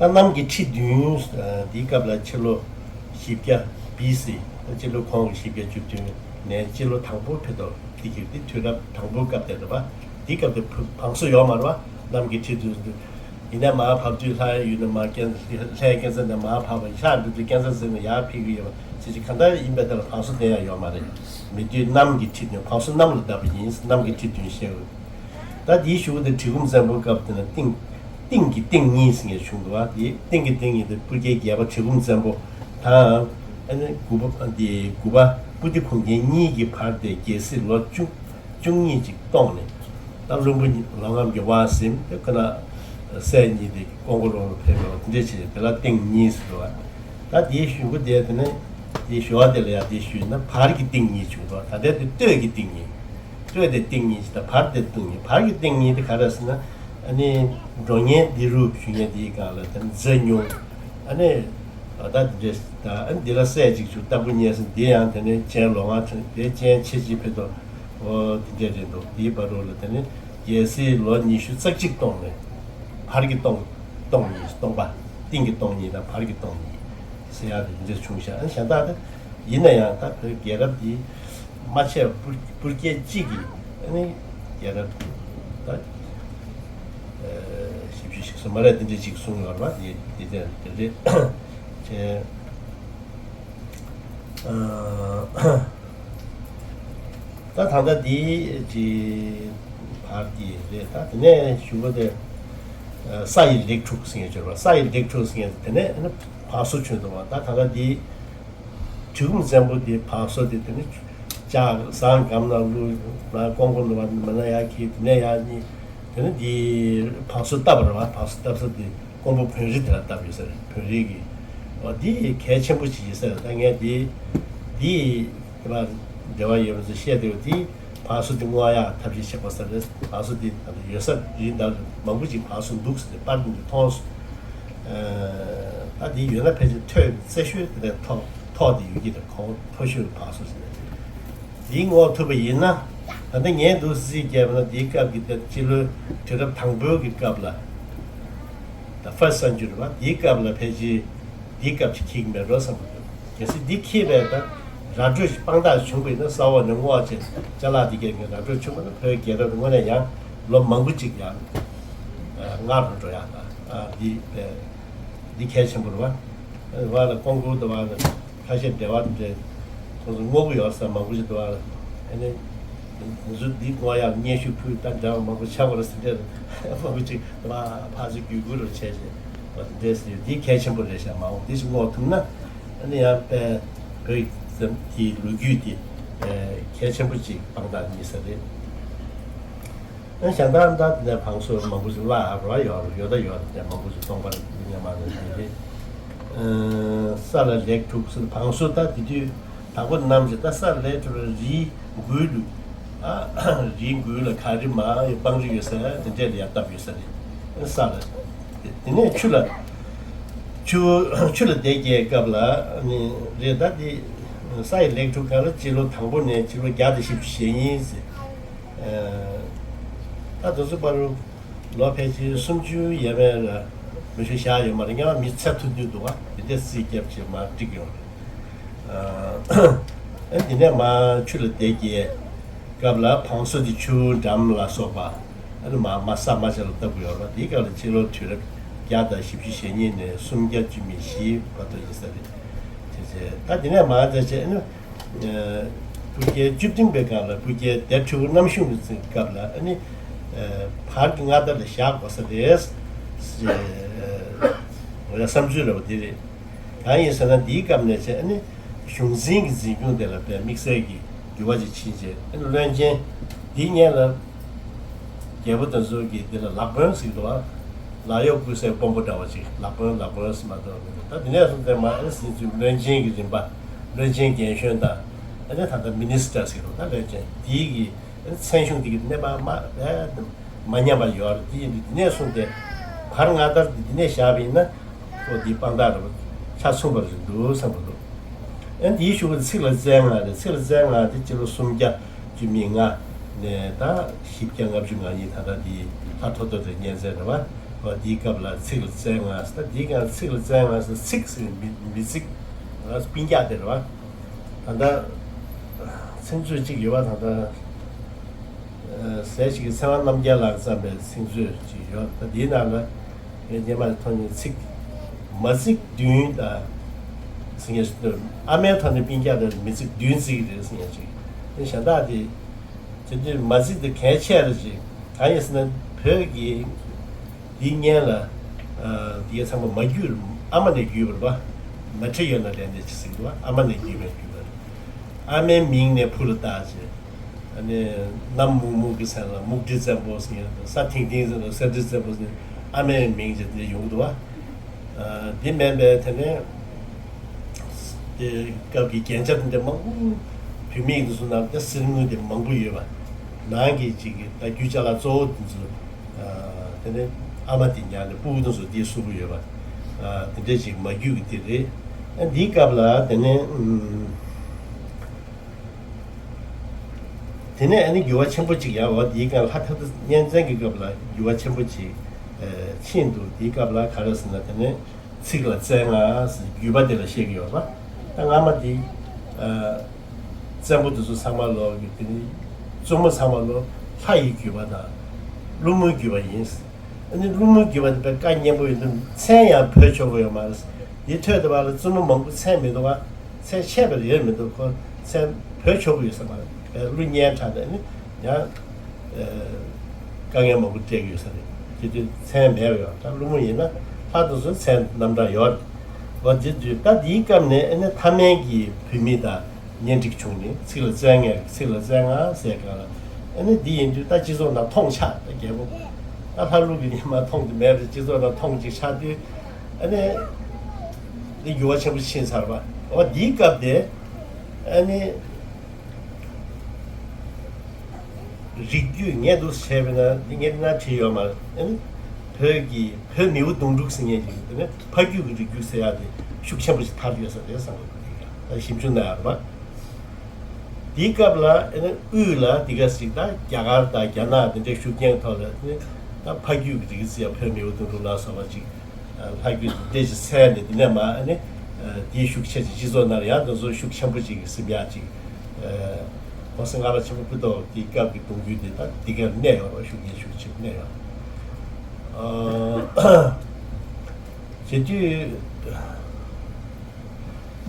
གནམ་གྱི་ཁྲི་བདུན་འདིའི་སྐབས་ལ་ཕྱི་ལོ་བཞི་བརྒྱ་བི་སི། ད་ཕྱི་ལོ་གོང་གི་བཞི་བརྒྱ་བཅུ་བདུན། ནས་སྤྱི་ལོ་དང་པོ་ཕེབས་དོ། དེ་གི་དེ་དུས་རབས་དང་པོ་སྐབས་དེ་རེད་པ། དེ་སྐབས་དེ་བང་སོ་ཡོད་མ་རེད་པ། གནམ་གྱི་ཁྲི་དུ་ཡིན་ན་མར་བབས་དུས་ལྷ་ཡུལ་ནས་མར་ཀན་ལྷའི་ཀན་ས་ནས་མར་བབས་པ་ཤར་འགྲོ་དུས་ཀན་ས་ཟེར་ནས་ཡར་ཕེབས་ཀྱི་ཡོད་པ་ཅི་ཅི་གང་ལྟར་ཡིན་པའི་ཐད་ལ་བང་སོ་དེ་ཡང་ཡོད་མ་རེད། མེད་དུས་གནམ་གྱི་ཁྲི་བདུན་བང་སོ་གནམ་ལ་བཏབ་པ་ཡིན། གནམ་གྱི་ཁྲི་བདུན་བཤད་འོས། ད་དེའི་གཞུག་གུ་དེ་གྲི་གུམ་བཙན་པོའི་སྐབས་དེ་ན་སྟེང་སྟེང་གི་སྟེང་གཉིས་ཟེར་མཁན་བྱུང་འདུག་བ། དེ་སྟེང་གི་སྟེང་གཉིས་དེ་སྤུར་རྒྱལ་བརྒྱད་པ་གྲི་གུམ་བཙན་པོ་དང་། ཨ་ནི་དགུ་པ་དེ་དགུ་པ་སྤུ་ལྡེ་གུང་རྒྱལ་གཉིས་ཀྱི་བར་དེ་རྒྱལ་སྲིད་ལོ་བཅུ་བཅུ་གཉིས་ཅིག་གཏོང་ནས། ད་བློན་པོ་ལོ་ངམ་གྱི་དབང་ཟིན་དེ་ཁོ་ན་སྲས་གཉིས་དེ་ཀོང་པོ་ལུང་ལ་ཕེབས་པ་དེ་འདྲས་བྱས། དེ་ལ་སྟེང་གཉིས་ཟེར་འདུག་བ། ད་དེའི་གཞུག་གུ་དེ་དེ་ནས་དེའི་ཞོལ་དེ་ལ་ཡང་དེ་ཞུས་ན་བར་གྱི་སྟེང་གཉིས་བྱུང་འདུག་ད་ལྟའི་དེ་སྟོད་ཀྱི་སྟེང་གཉིས། སྟོད་དེ་སྟེང་གཉིས་ཀྱི་དང་བར་དེ་སྟེང་གཉིས། བར་གྱི་སྟེང་གཉིས་དེ་ག་རེ་ཟེར་ན། ཨ་ནི་འགྲོ་ངན་འདི་རུ་ཞུ་མཁན་དེའི་སྒང་ལ་དེ་ནི་མཛེ་སྨྱོན། ཨ་ནི་ད་དེ་འདྲས་ད་ཨ་ནི་འདི་ལ་སྲས་གཅིག་བྱུང་སྟག་ཕུ་གཉན་ཟེར། འདི་ཡང་དེ་ནས་གཅན་ལོ་ང་ཚོ་དེ་གཅན་ཆེ་ཆེ་ཕེབས་དོ། འོ་དེ་འདྲས་རེད་འདུག་དེའི་བར་རོ་ལ་དེ་ནི་རྒྱལ་སྲིད་ལོ་ཉི་ཤུ་རྩ་གཅིག་སྟོང་ནས་བར་གྱི་སྟོང་སྟོང་གཉིས་སྟོང་པ། སྟེང་གི་སྟོང་གཉིས་དང་བར་གྱི་སྟོང་གཉིས་ཟེར་ཡག་དེ་འདྲས་བྱུང་ཤག་ཨ་ནི་གཞན་དག་དེ་ཡིན་ན་ཡང་ད་བོད་རྒྱལ་རབས་འདི་མ་ཆད་པར་སྤུར་སྐད་གཅིག་གིས་ཨ་ནི་རྒྱལ་རབས་ད་བཞི་བཅུ་ཞིག་སོང་མ་རེད། དེ་འདྲས་ཅིག་གསུངས་ཡོད་རེད་པ། དེ་དེ་དེ་རེད་བྱས། ད་ད་ལྟ་འདི་ཅི་བར་གྱི་རེད། ད་དེ་ནས་ཞུ་བ་དེ་ས་ཡི་ལེགས་དྲུག་ཟེར་མཁན་བྱོས་པ། ས་ཡི་ལེགས་དྲུག་ཟེར་མཁན་དེ་ནས་ཨ་ནི་བང་སོ་བྱོན་འདུག་བ། ད་ད་ལྟ་འདི་གྲི་གུམ་བཙན་པོ་འདི་བང་སོ་དེ་དེ་ནི་ལྕགས་ཟངས་སྒམ་ནང་བླུགས་ན་ཀོང་པོ་ནང་མ་ན་ཡར་འཁྱེར། དེ་ནས་ཡར་གཉིས། དེ་ནི་འདི་བང་སོ་བཏབ་པ་རེད་བ། བང་སོ་བཏབ་ས་འདི་ཀོང་པོ་བོན་རི་དེ་ལ་བཏབ་ཡོད་ས་རེད། བོན་རི་གི་འོ་འདི་གལ་ཆེན་པོ་ཅིག་ཡིན་ས་རེད། ད་ངས་འདི་འདི་དེ་ལ་འབྲེལ་བ་ཡོད་པ་ཚོས་བཤད་བསྡད་ཡོད། དེ་བང་སོ་འདི་སྔོག་ཡག་ཐབས་ཤེས་བྱེད་དགོས་ས་རེད། བང་སོ་འདི་ད་ལྟ་ཡོད་ས་རེད། ད་མང་པོ་ཅིག་བང་སོ་འདུག་ཟེར་ཏེ་པར་འདི་མཐོང་སོང་། ད་འདི་ཡོད་ན་ཕལ་ཆེར་ཐོག་རྩེ་ཤོས་དེ་ནས་ཐོག་ཐོག་དེ་ཡོད་ཀྱི་རེད། གོང་མཐོ་ཤོས་བང་སོ་ཟེར་ནས། འདི་སྔོག་ཐུབ་པ་ཡིན་ན། ད་ལྟ་ངས་འདུག་རྩིས་བརྒྱབ་ན་འདིའི་སྐབས་ཀྱི་དེ་སྤྱི་ལོའི་དུས་རབས་དང་པོའི་གི་སྐབས་ལ། ད་first century་རེད་བ། འདིའི་སྐབས་ལ་ཕལ་ཆེར་འདིའི་སྐབས་ཅིག་འཁེལ་གྱི་མེད་འགྲོ་བསམ་གྱི་འདུག་གལ་སྲིད་འདི་འཁེལ་བས་ད་ར་སྤྲོད་ཅིག་དཔང་རྟགས་བྱུང་བ་ཡིན་ན། ས་འོག་ནས་སྔོག་བྱས་ཅ་ལག་འདི་གས་ཀྱི་ར་སྤྲོད་བྱུང་བ་ན་བོད་རྒྱལ་རབས་དངོས་གནས་ཡང་ལོ་མང་པོ་ཅིག་ཡང་སྔར་རུ་འགྲོ་ཡག་ད་འདི་འདི་གལ་ཆེན་པོ་རེད་བ། བ་ལ་ཀོང་ཀུར་དུ་བ་ལ་ཁ་ཤས་འབྲེལ་བ་འདྲེ་ཁོང་ཚོ་སྔོག་གི་ཡོད་ས་མང་པོ་ཞིག་འདུག་བ་ལ། ཨ་ནི་ང་ཚོ་འདི་སྔོག་ཡག་སྙན་ཞུ་ཕུལ་ད་འདྲ་བ་མང་པོ་ཆགས་པ་རེད་ཟེར་འདྲེ་མང་པོ་ཅིག་བ་ཕར་ཚུར་བརྒྱུད་བསྐུར་རུ་བྱས་ཤིང་བ་འདྲེ་ཟེར། འདི་གལ་ཆེན་པོ་རེད་ཤག་མ་འོངས་འདི་ཞིག་སྔོག་ཐུབ་ན་ཨ་ནི་ཡང་དཔེ་བོད་ཀྱི་ལོ་རྒྱུས་འདི་གལ་ཆེན་པོ་ཅིག་དཔང་རྟགས་རྙེད་ས་རེད། གཞན་དག་ད་དེ་ནས་བང་སོ་མང་པོ་ཞིག་བརླག་ཡོད་རེད། ཡོད་ད་ཡོད་རེད། དེ་མང་པོ་ཞིག་སྟོང་པར་ཉམས་པ་རེད། དེ་རེད། ས་ལ་ལེགས་དྲུག་ཟེར། བང་སོ་ད་དེ་དུས་དང་པོ་གནམ་གྱི་ད་ས་ལེགས་དྲུག་ལ་རིའི་མགུལ་དུ། ཨ་རིའི་མགུལ་ལ་གངས་རི་མར་སྤང་རི་ཡོད་ས་དེ་འདྲས་ལ་ཡར་བཏབ་ཡོད་ས་རེད། ས་ལ་དེ་ནས་ཆུ་ལ་ཆུ་ཆུ་ལ་སྡེ་བརྒྱད་སྐབས་ལ་ནི་རེད། ད་དེ་ས་ཡི་ལེགས་དྲུག་སྒང་ལ་སྤྱི་ལོ་དང་པོ་ནས་སྤྱི་ལོ་བརྒྱ་དང་བཞི་བཅུ་ཞེ་གཉིས་ཟེར། ད་དེ་ཚོ་བར་ལོ་ཕལ་ཆེར་སུམ་ཅུ་ཡས་མས་ལ་མི་ཤོ་བཞག་ཡོད་མ་རེད། སྔོན་མ་མི་ཚད་ཐུབ་ཐུབ་འདུག་བ། དེ་འདྲས་རྩིས་རྒྱབ་བྱས་མར་བསྒྲིགས་ཡོང་རེད། ཨ་དེ་ནས་མར་ཆུ་ལ་སྡེ་བརྒྱད་སྐབས་ལ་བང་སོ་དེ་ཆུ་འགྲམ་ལ་སོགས་པ་ཨ་ནི་མར་མར་ས་དམའ་ཆ་ལ་བཏབ་དགོས་ཡོད་རེད། དེའི་སྐབས་ལ་སྤྱི་ལོ་དུས་རབས་བརྒྱ་དང་བཞི་བཅུ་ཞེ་གཉིས་ནས་སུམ་བརྒྱ་བཅུ་མེད་བཞི་བར་དུ་ཡིན་ས་རེད། བྱས་བྱས་ད་དེ་ནས་མར་བྱས་བྱས་ཨ་ནི། སྤུ་རྒྱལ་བཅུ་བདུན་པའི་སྐབས་ལ་སྤུ་རྒྱལ་ལྡེ་ཕྲུ་གུ་རྣམ་གཞུང་གི་སྐབས་ལ་ཨ་ནི་བར་གྱི་མངའ་བདག་ལ་བཞག་དགོས་ས་རེད། ང་ལ་བསམ་ཚུལ་ལབ་པ་དེ་རེད། གང་ཡིན་ཟེར་ན་འདིའི་སྐབས་ནས་བྱས་ཨ་ནི་གཞུང་འཛིན་གྱི་འཛིན་སྐྱོང་དེ་ལ་དཔེ་དམིགས་བསལ་གྱི་འགྱུར་བ་ཅིག་ཕྱིན་རྗེས་ཨ་ནི་བློན་ཆེན་འདིའི་སྔོན་ལ། རྒྱལ་པོ་དེ་ཚོ་གིས་འདི་ལ་ལག་དཔོན་ཟེར་གྱི་འདུག་བ། ལག་གཡོག་ཀུན་གསོའི་དཔོན་པོ་འདྲ་བ་ཅིག་ལག་དཔོན་ལག་དཔོན་ཟེར་མ་གཏོགས་མི་འདུག་ད་དེ་ནས་བཟུང་སྟེ་མར་ཨ་ནི་ཟིན་ཚུལ་བློན་ཆེན་གྱི་རིམ་པ། བློན་ཆེན་རྒན་གཞོན་དང་ཨ་ནི་ད་ལྟ་མི་ནི་སི་ཊར་ཟེར་གྱི་འདུག་ད་བློན་ཆེན་འདིའི་གི་ཨ་ནི་མཚན་གཞུང་འདི་གི་གནས་བབ་མ་རྦད་དེ་མ་ཉམས་པ་ཡོད་རེད། དེ་ཡིན་དུས་འདི་ནས་བཟུང་སྟེ་བར་མངའ་བདག་འདི་འདི་ནས་བཞག་པ་ཡིན་ན། ཁོ་འདི་དཔང་རྟགས་རེད་པ། ཆ་མཚུངས་པ་རེད་འདུག་བསམ་གྱི་འདུག་ཨ་ནི་འདིའི་གཞུག་གུ་ཚིག་ལ་བཙན་ལྔ་རེད། ཚིག་ལ་བཙན་ལྔ་དེ་སྤྱི་ལོ་སུམ་བརྒྱ་བཅུ་མེད་ལྔ་ནས་ད་བཞི་བརྒྱ་ལྔ་བཅུ་ང་གཉིས་ད་ལྟ་འདི་ལྷ་ཐོ་ཐོ་དེ་གཉན་ཚད་རེད་པ། འོ་འདིའི་སྐབས་ལ་ཚིག་ལ་བཙན་ལྔ་ཟེར། ད་འདིའི་སྐབས་ཚིག་ལ་བཙན་ལྔ་ཟེར་ཚིག་ཟེར་མི་མི་ཚིག་སྤུན་ཀྱག་དེ་རེད་པ། ད་ལྟ་ ཚིག་མཛོད་ཅིག་ཡོད་པ་དང་། ད་ཟས་ཞིག་གི་ཚེ་དབང་རྣམ་རྒྱལ་ལགས་བརྩམས་པའི་ཚིག་མཛོད་ཅིག་ཡོད། ད་འདིའི་ནང་ལ་ངས་སྔོན་མ་ཐོན་ནས་ཚིག་མ་ཚིག་བདུན་དང་ཟེར་མཁན་ཞིག་འདུག་ཨ་མའི་ཐོག་ནས་སྤུན་ཀྱག་དེ་མི་ཚིག་བདུན་ཚིག་རེད་ཟེར་མཁན་ཅིག་དེ་གཞན་དག་དེ་དེ་དུས་མ་ཚིག་དེ་གལ་ཆེ་རེད་ཅིག་གང་ཡིན་ཟེར་ན། བོད་ཀྱི་འདི་སྔོན་ལ་འདི་ཚང་མ་མ་བརྒྱུད། ཨ་མ་ནས་བརྒྱུད་པ་རེད་པ། མ་ཁྲིད་ཡོད་ན་ལས་འདས་ཅི་ཟེར་གི་འདུག་ཨ་མ་ནས་བརྒྱུད་པའི་བརྒྱུད་པ་རེད། ཨ་མའི་མིང་ནས་བུ་ལ་བཏགས་བྱས། ཨ་ནི་གནམ་སྨུག་སྨུག་གི་ཚལ་ལ་སྨུག་སྤྲིན་བཙན་པོ་ཟེར་ཡ། ས་ཐིང་ཐིང་ཟེར་ན་ས་འདྲ་བཙན་པོ་ཟེར་ནས་ཨ་མའི་མིང་བྱས་དེ་ཡོང་གི་འདུག་བ། འདི་མིན་པའི་དེ་ནས་དེ་སྐབས་ཀྱི་རྒྱན་ཆ་དེ་འདྲ་མང་པོ། བུད་མེད་དེ་ཚོ་ནང་དེ་གསེར་དངུལ་དེ་མང་པོ་ཡོད་པ། ནང་གི་ཅིག་གི་ད་རྒྱུ་ཅ་ལག་གཙོ་བོ་དེ་ཚོ། དེ་ནས་ཨ་མ་དེ་ཉར་ནས་སྤུ་གུ་དེ་ཚོ་དེའི་གཟུགས་པོ་ཡོད་པ། དེ་འདྲ་ཅིག་མ་བརྒྱུད་ཀྱི་དེ་རེད། འདིའི་སྐབས་ལ་དེ་ནས། དེ་ནས་ཨ་ནི་འགྱུར་བ་ཆེན་པོ་གཅིག་ཡར་འོ་དེའི་སྒང་ལྷ་ཐབས་གཉན་བཙན་གྱི་སྐབས་ལ་འགྱུར་བ་ཆེན་པོ་གཅིག་ཕྱིན་འདུག་དེའི་སྐབས་ལ་ག་རེ་ཟེར་ན། དེ་ནས་ཚིག་ལ་བཙན་ལྔ་ཟེར་བརྒྱུད་པ་དེ་ལ་བཤད་ཀྱི་ཡོད་པ། ད་སྔ་མ་དེ་བཙན་པོ་དེ་ཚོ་ཚང་མ་ལོ་གི་དེ་ནི་བཙུན་མོ་ཚང་མ་ལོ་ལྷ་ཡི་བརྒྱུད་པ་དང་ཀླུ་མོའི་བརྒྱུད་པ་ཡིན། ཨ་ནི་ཀླུ་མོའི་བརྒྱུད་པ་དེ་དཔེ་བཀའ་ཉན་པོ་ཡོད་དུས་མཚན་ཡང་བོས་ཆོག་གི་ཡོད་མ་རེད། དེའི་ཐད་དུ་བ་ལ་བཙུན་མོ་མང་པོ་མཚན་མི་འདུག་བ། མཚན་ཆད་པ་ཡོད་མི་འདུག་ཁོ་མཚན་བོས་ཆོག་གི་ཡོད་ས་མ་རེད། ཀླུ་གཉན་འཕྲང་དེ་ནི་ཡང་དཀའ་ངལ་མང་པོ་སྤྲད་ཀྱི་ཡོད་ས་རེད། དེ་དུས་མཚན་མེད་པ་ཡོད། ད་ཀླུ་མོ་ཡིན་ན་ལྷ་དེ་ཚོ་མཚན་རྣམ་གྲངས་ཡོད་རེད། འོ་དེ་དུས་ད་དེའི་སྐབས་ནས་ཨ་ནི་མཐའ་མའི་གི་བུད་མེད་དང་གཉེན་སྒྲིག་བྱུང་ནས་ཚིག་ལ་བཙན་ལྔ། ཚིག་ལ་བཙན་ལྔ་ཟེར་ག་ལ། ཨ་ནི་འདི་ཡིན་དུས་ད་སྤྱི་ཚོགས་ནང་མཐོང་ཆགས། ད་རྒྱལ་པོ་ད་ལྷ་ཀླུ་གི་ཉི་མ་མཐོང་དུ་མེད་པའི་སྤྱི་ཚོགས་ནང་མཐོང་ཅིག་ཆགས་དུས། ཨ་ནི་འདི་འགྱུར་བ་ཆེན་པོ་ཕྱིན་ཚར་བ། འོ་འདིའི་སྐབས་དེ་ཨ་ནི། རིགས་རྒྱུད་ངས་འདུག་བྱས་པས་ན་འདི་ངས་འདི་ན་བྲིས་ཡོད་མ་རེད། ཨ་ནི་བོད་ཀྱི་བོད་མིའུ་གདུང་དྲུག་ཟེར་མཁན་ཞིག་དེ་ནས་ཕ་རྒྱུད་ཀྱི་རིགས་རྒྱུད་ཟེར་ཡག་དེ་ཤུགས་ཆེན་པོ་ཞིག་དར་ཡོད་ས་རེད་བསམ་གི་འདུག་ད་ཞིབ་འཇུག་གནང་ཡག་རེད་པ། དེའི་སྐབས་ལ་ཨ་ནི་དབུས་ལ་འདི་ག་ཞིག་ད་རྒྱ་གར་དང་རྒྱ་ནག་དེ་འདྲའི་ཤུགས་རྐྱེན་ཐོག་ལ་ཨ་ནི་ད་ཕ་རྒྱུད་ཀྱི་རིགས་ཟེར་ཡག་བོད་མིའུ་གདུང་དྲུག་ལ་སོགས་པ་ཅིག་ལྷ་རྒྱུད་དེ་ཅིག་འཚོལ་ནས། དེ་ནས་མ་ཨ་ནི་དེའི་ཤུགས་ཆེ་ཅིག་སྤྱི་ཚོགས་ནང་ཡང་དེ་ཚོ་ཤུགས་ཆེན་པོ་ཅིག་གི་སེམས་ཡག་ཅིག ༸གོང་ས་ལྔ་པ་ཆེན་པོ་སྐུ་ཐོག་དེའི་སྐབས་ཀྱི་གདུང་རྒྱུད་དེ་ད་དེ་གར་གནས་ཡོད་རེད། ཤུགས་རྐྱེན་ཤུགས་ཆེ་གནས་ཡོད་རེད། བྱེད་དུས།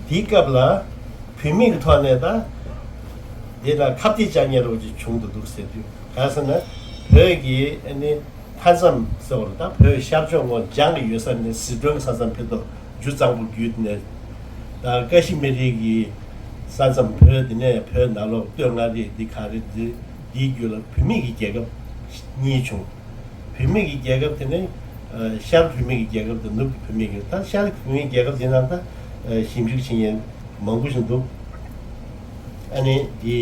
དེའི་སྐབས་ལ་བུད་མེད་ཀྱི་ཐོག་ནས་ད་དེ་ལ་ཁ་གཏད་བཅག་མཁན་རོགས་ཀྱི་བྱུང་འདུག་འདུག་ཟེར་དུས། གང་ཟེར་ན་བོད་ཀྱི་ཨ་ནི་མཐའ་མཚམས་ཟེར་བ་ལ་ད་བོད་ཤར་ཕྱོགས་ངོས་འཇང་གི་ཡོད་ས་ནས་ཟི་ཁྲོན་གྱི་ས་མཚམས་ཕེབས་ཐོག་ཇུ་གཙང་པོ་བརྒྱུད་ནས་ད་ཀ་ཤི་མི་རི་གི་ས་མཚམས་བོད་དེ་ནས་བོད་ནང་ལོགས་སྟོད་མངའ་རིས་འདི་ག་རེ་འདི་འདིའི་རྒྱུད་ལ་བུད་མེད་ཀྱི་རྒྱལ་ཁབ་གཉིས་བྱུང་། བུད་མེད་ཀྱི་རྒྱལ་ཁབ་དེ་ནི་ཤར་བུད་མེད་ཀྱི་རྒྱལ་ཁབ་དང་ནུབ་ཀྱི་བུད་མེད་ཀྱི། ད་ཤར་བུད་མེད་ཀྱི་རྒྱལ་ཁབ་དེ་ནང་ད་ཞིབ་འཇུག་བྱེད་མཁན་མང་པོ་ཞིག་འདུག་ཨ་ནི་འདི་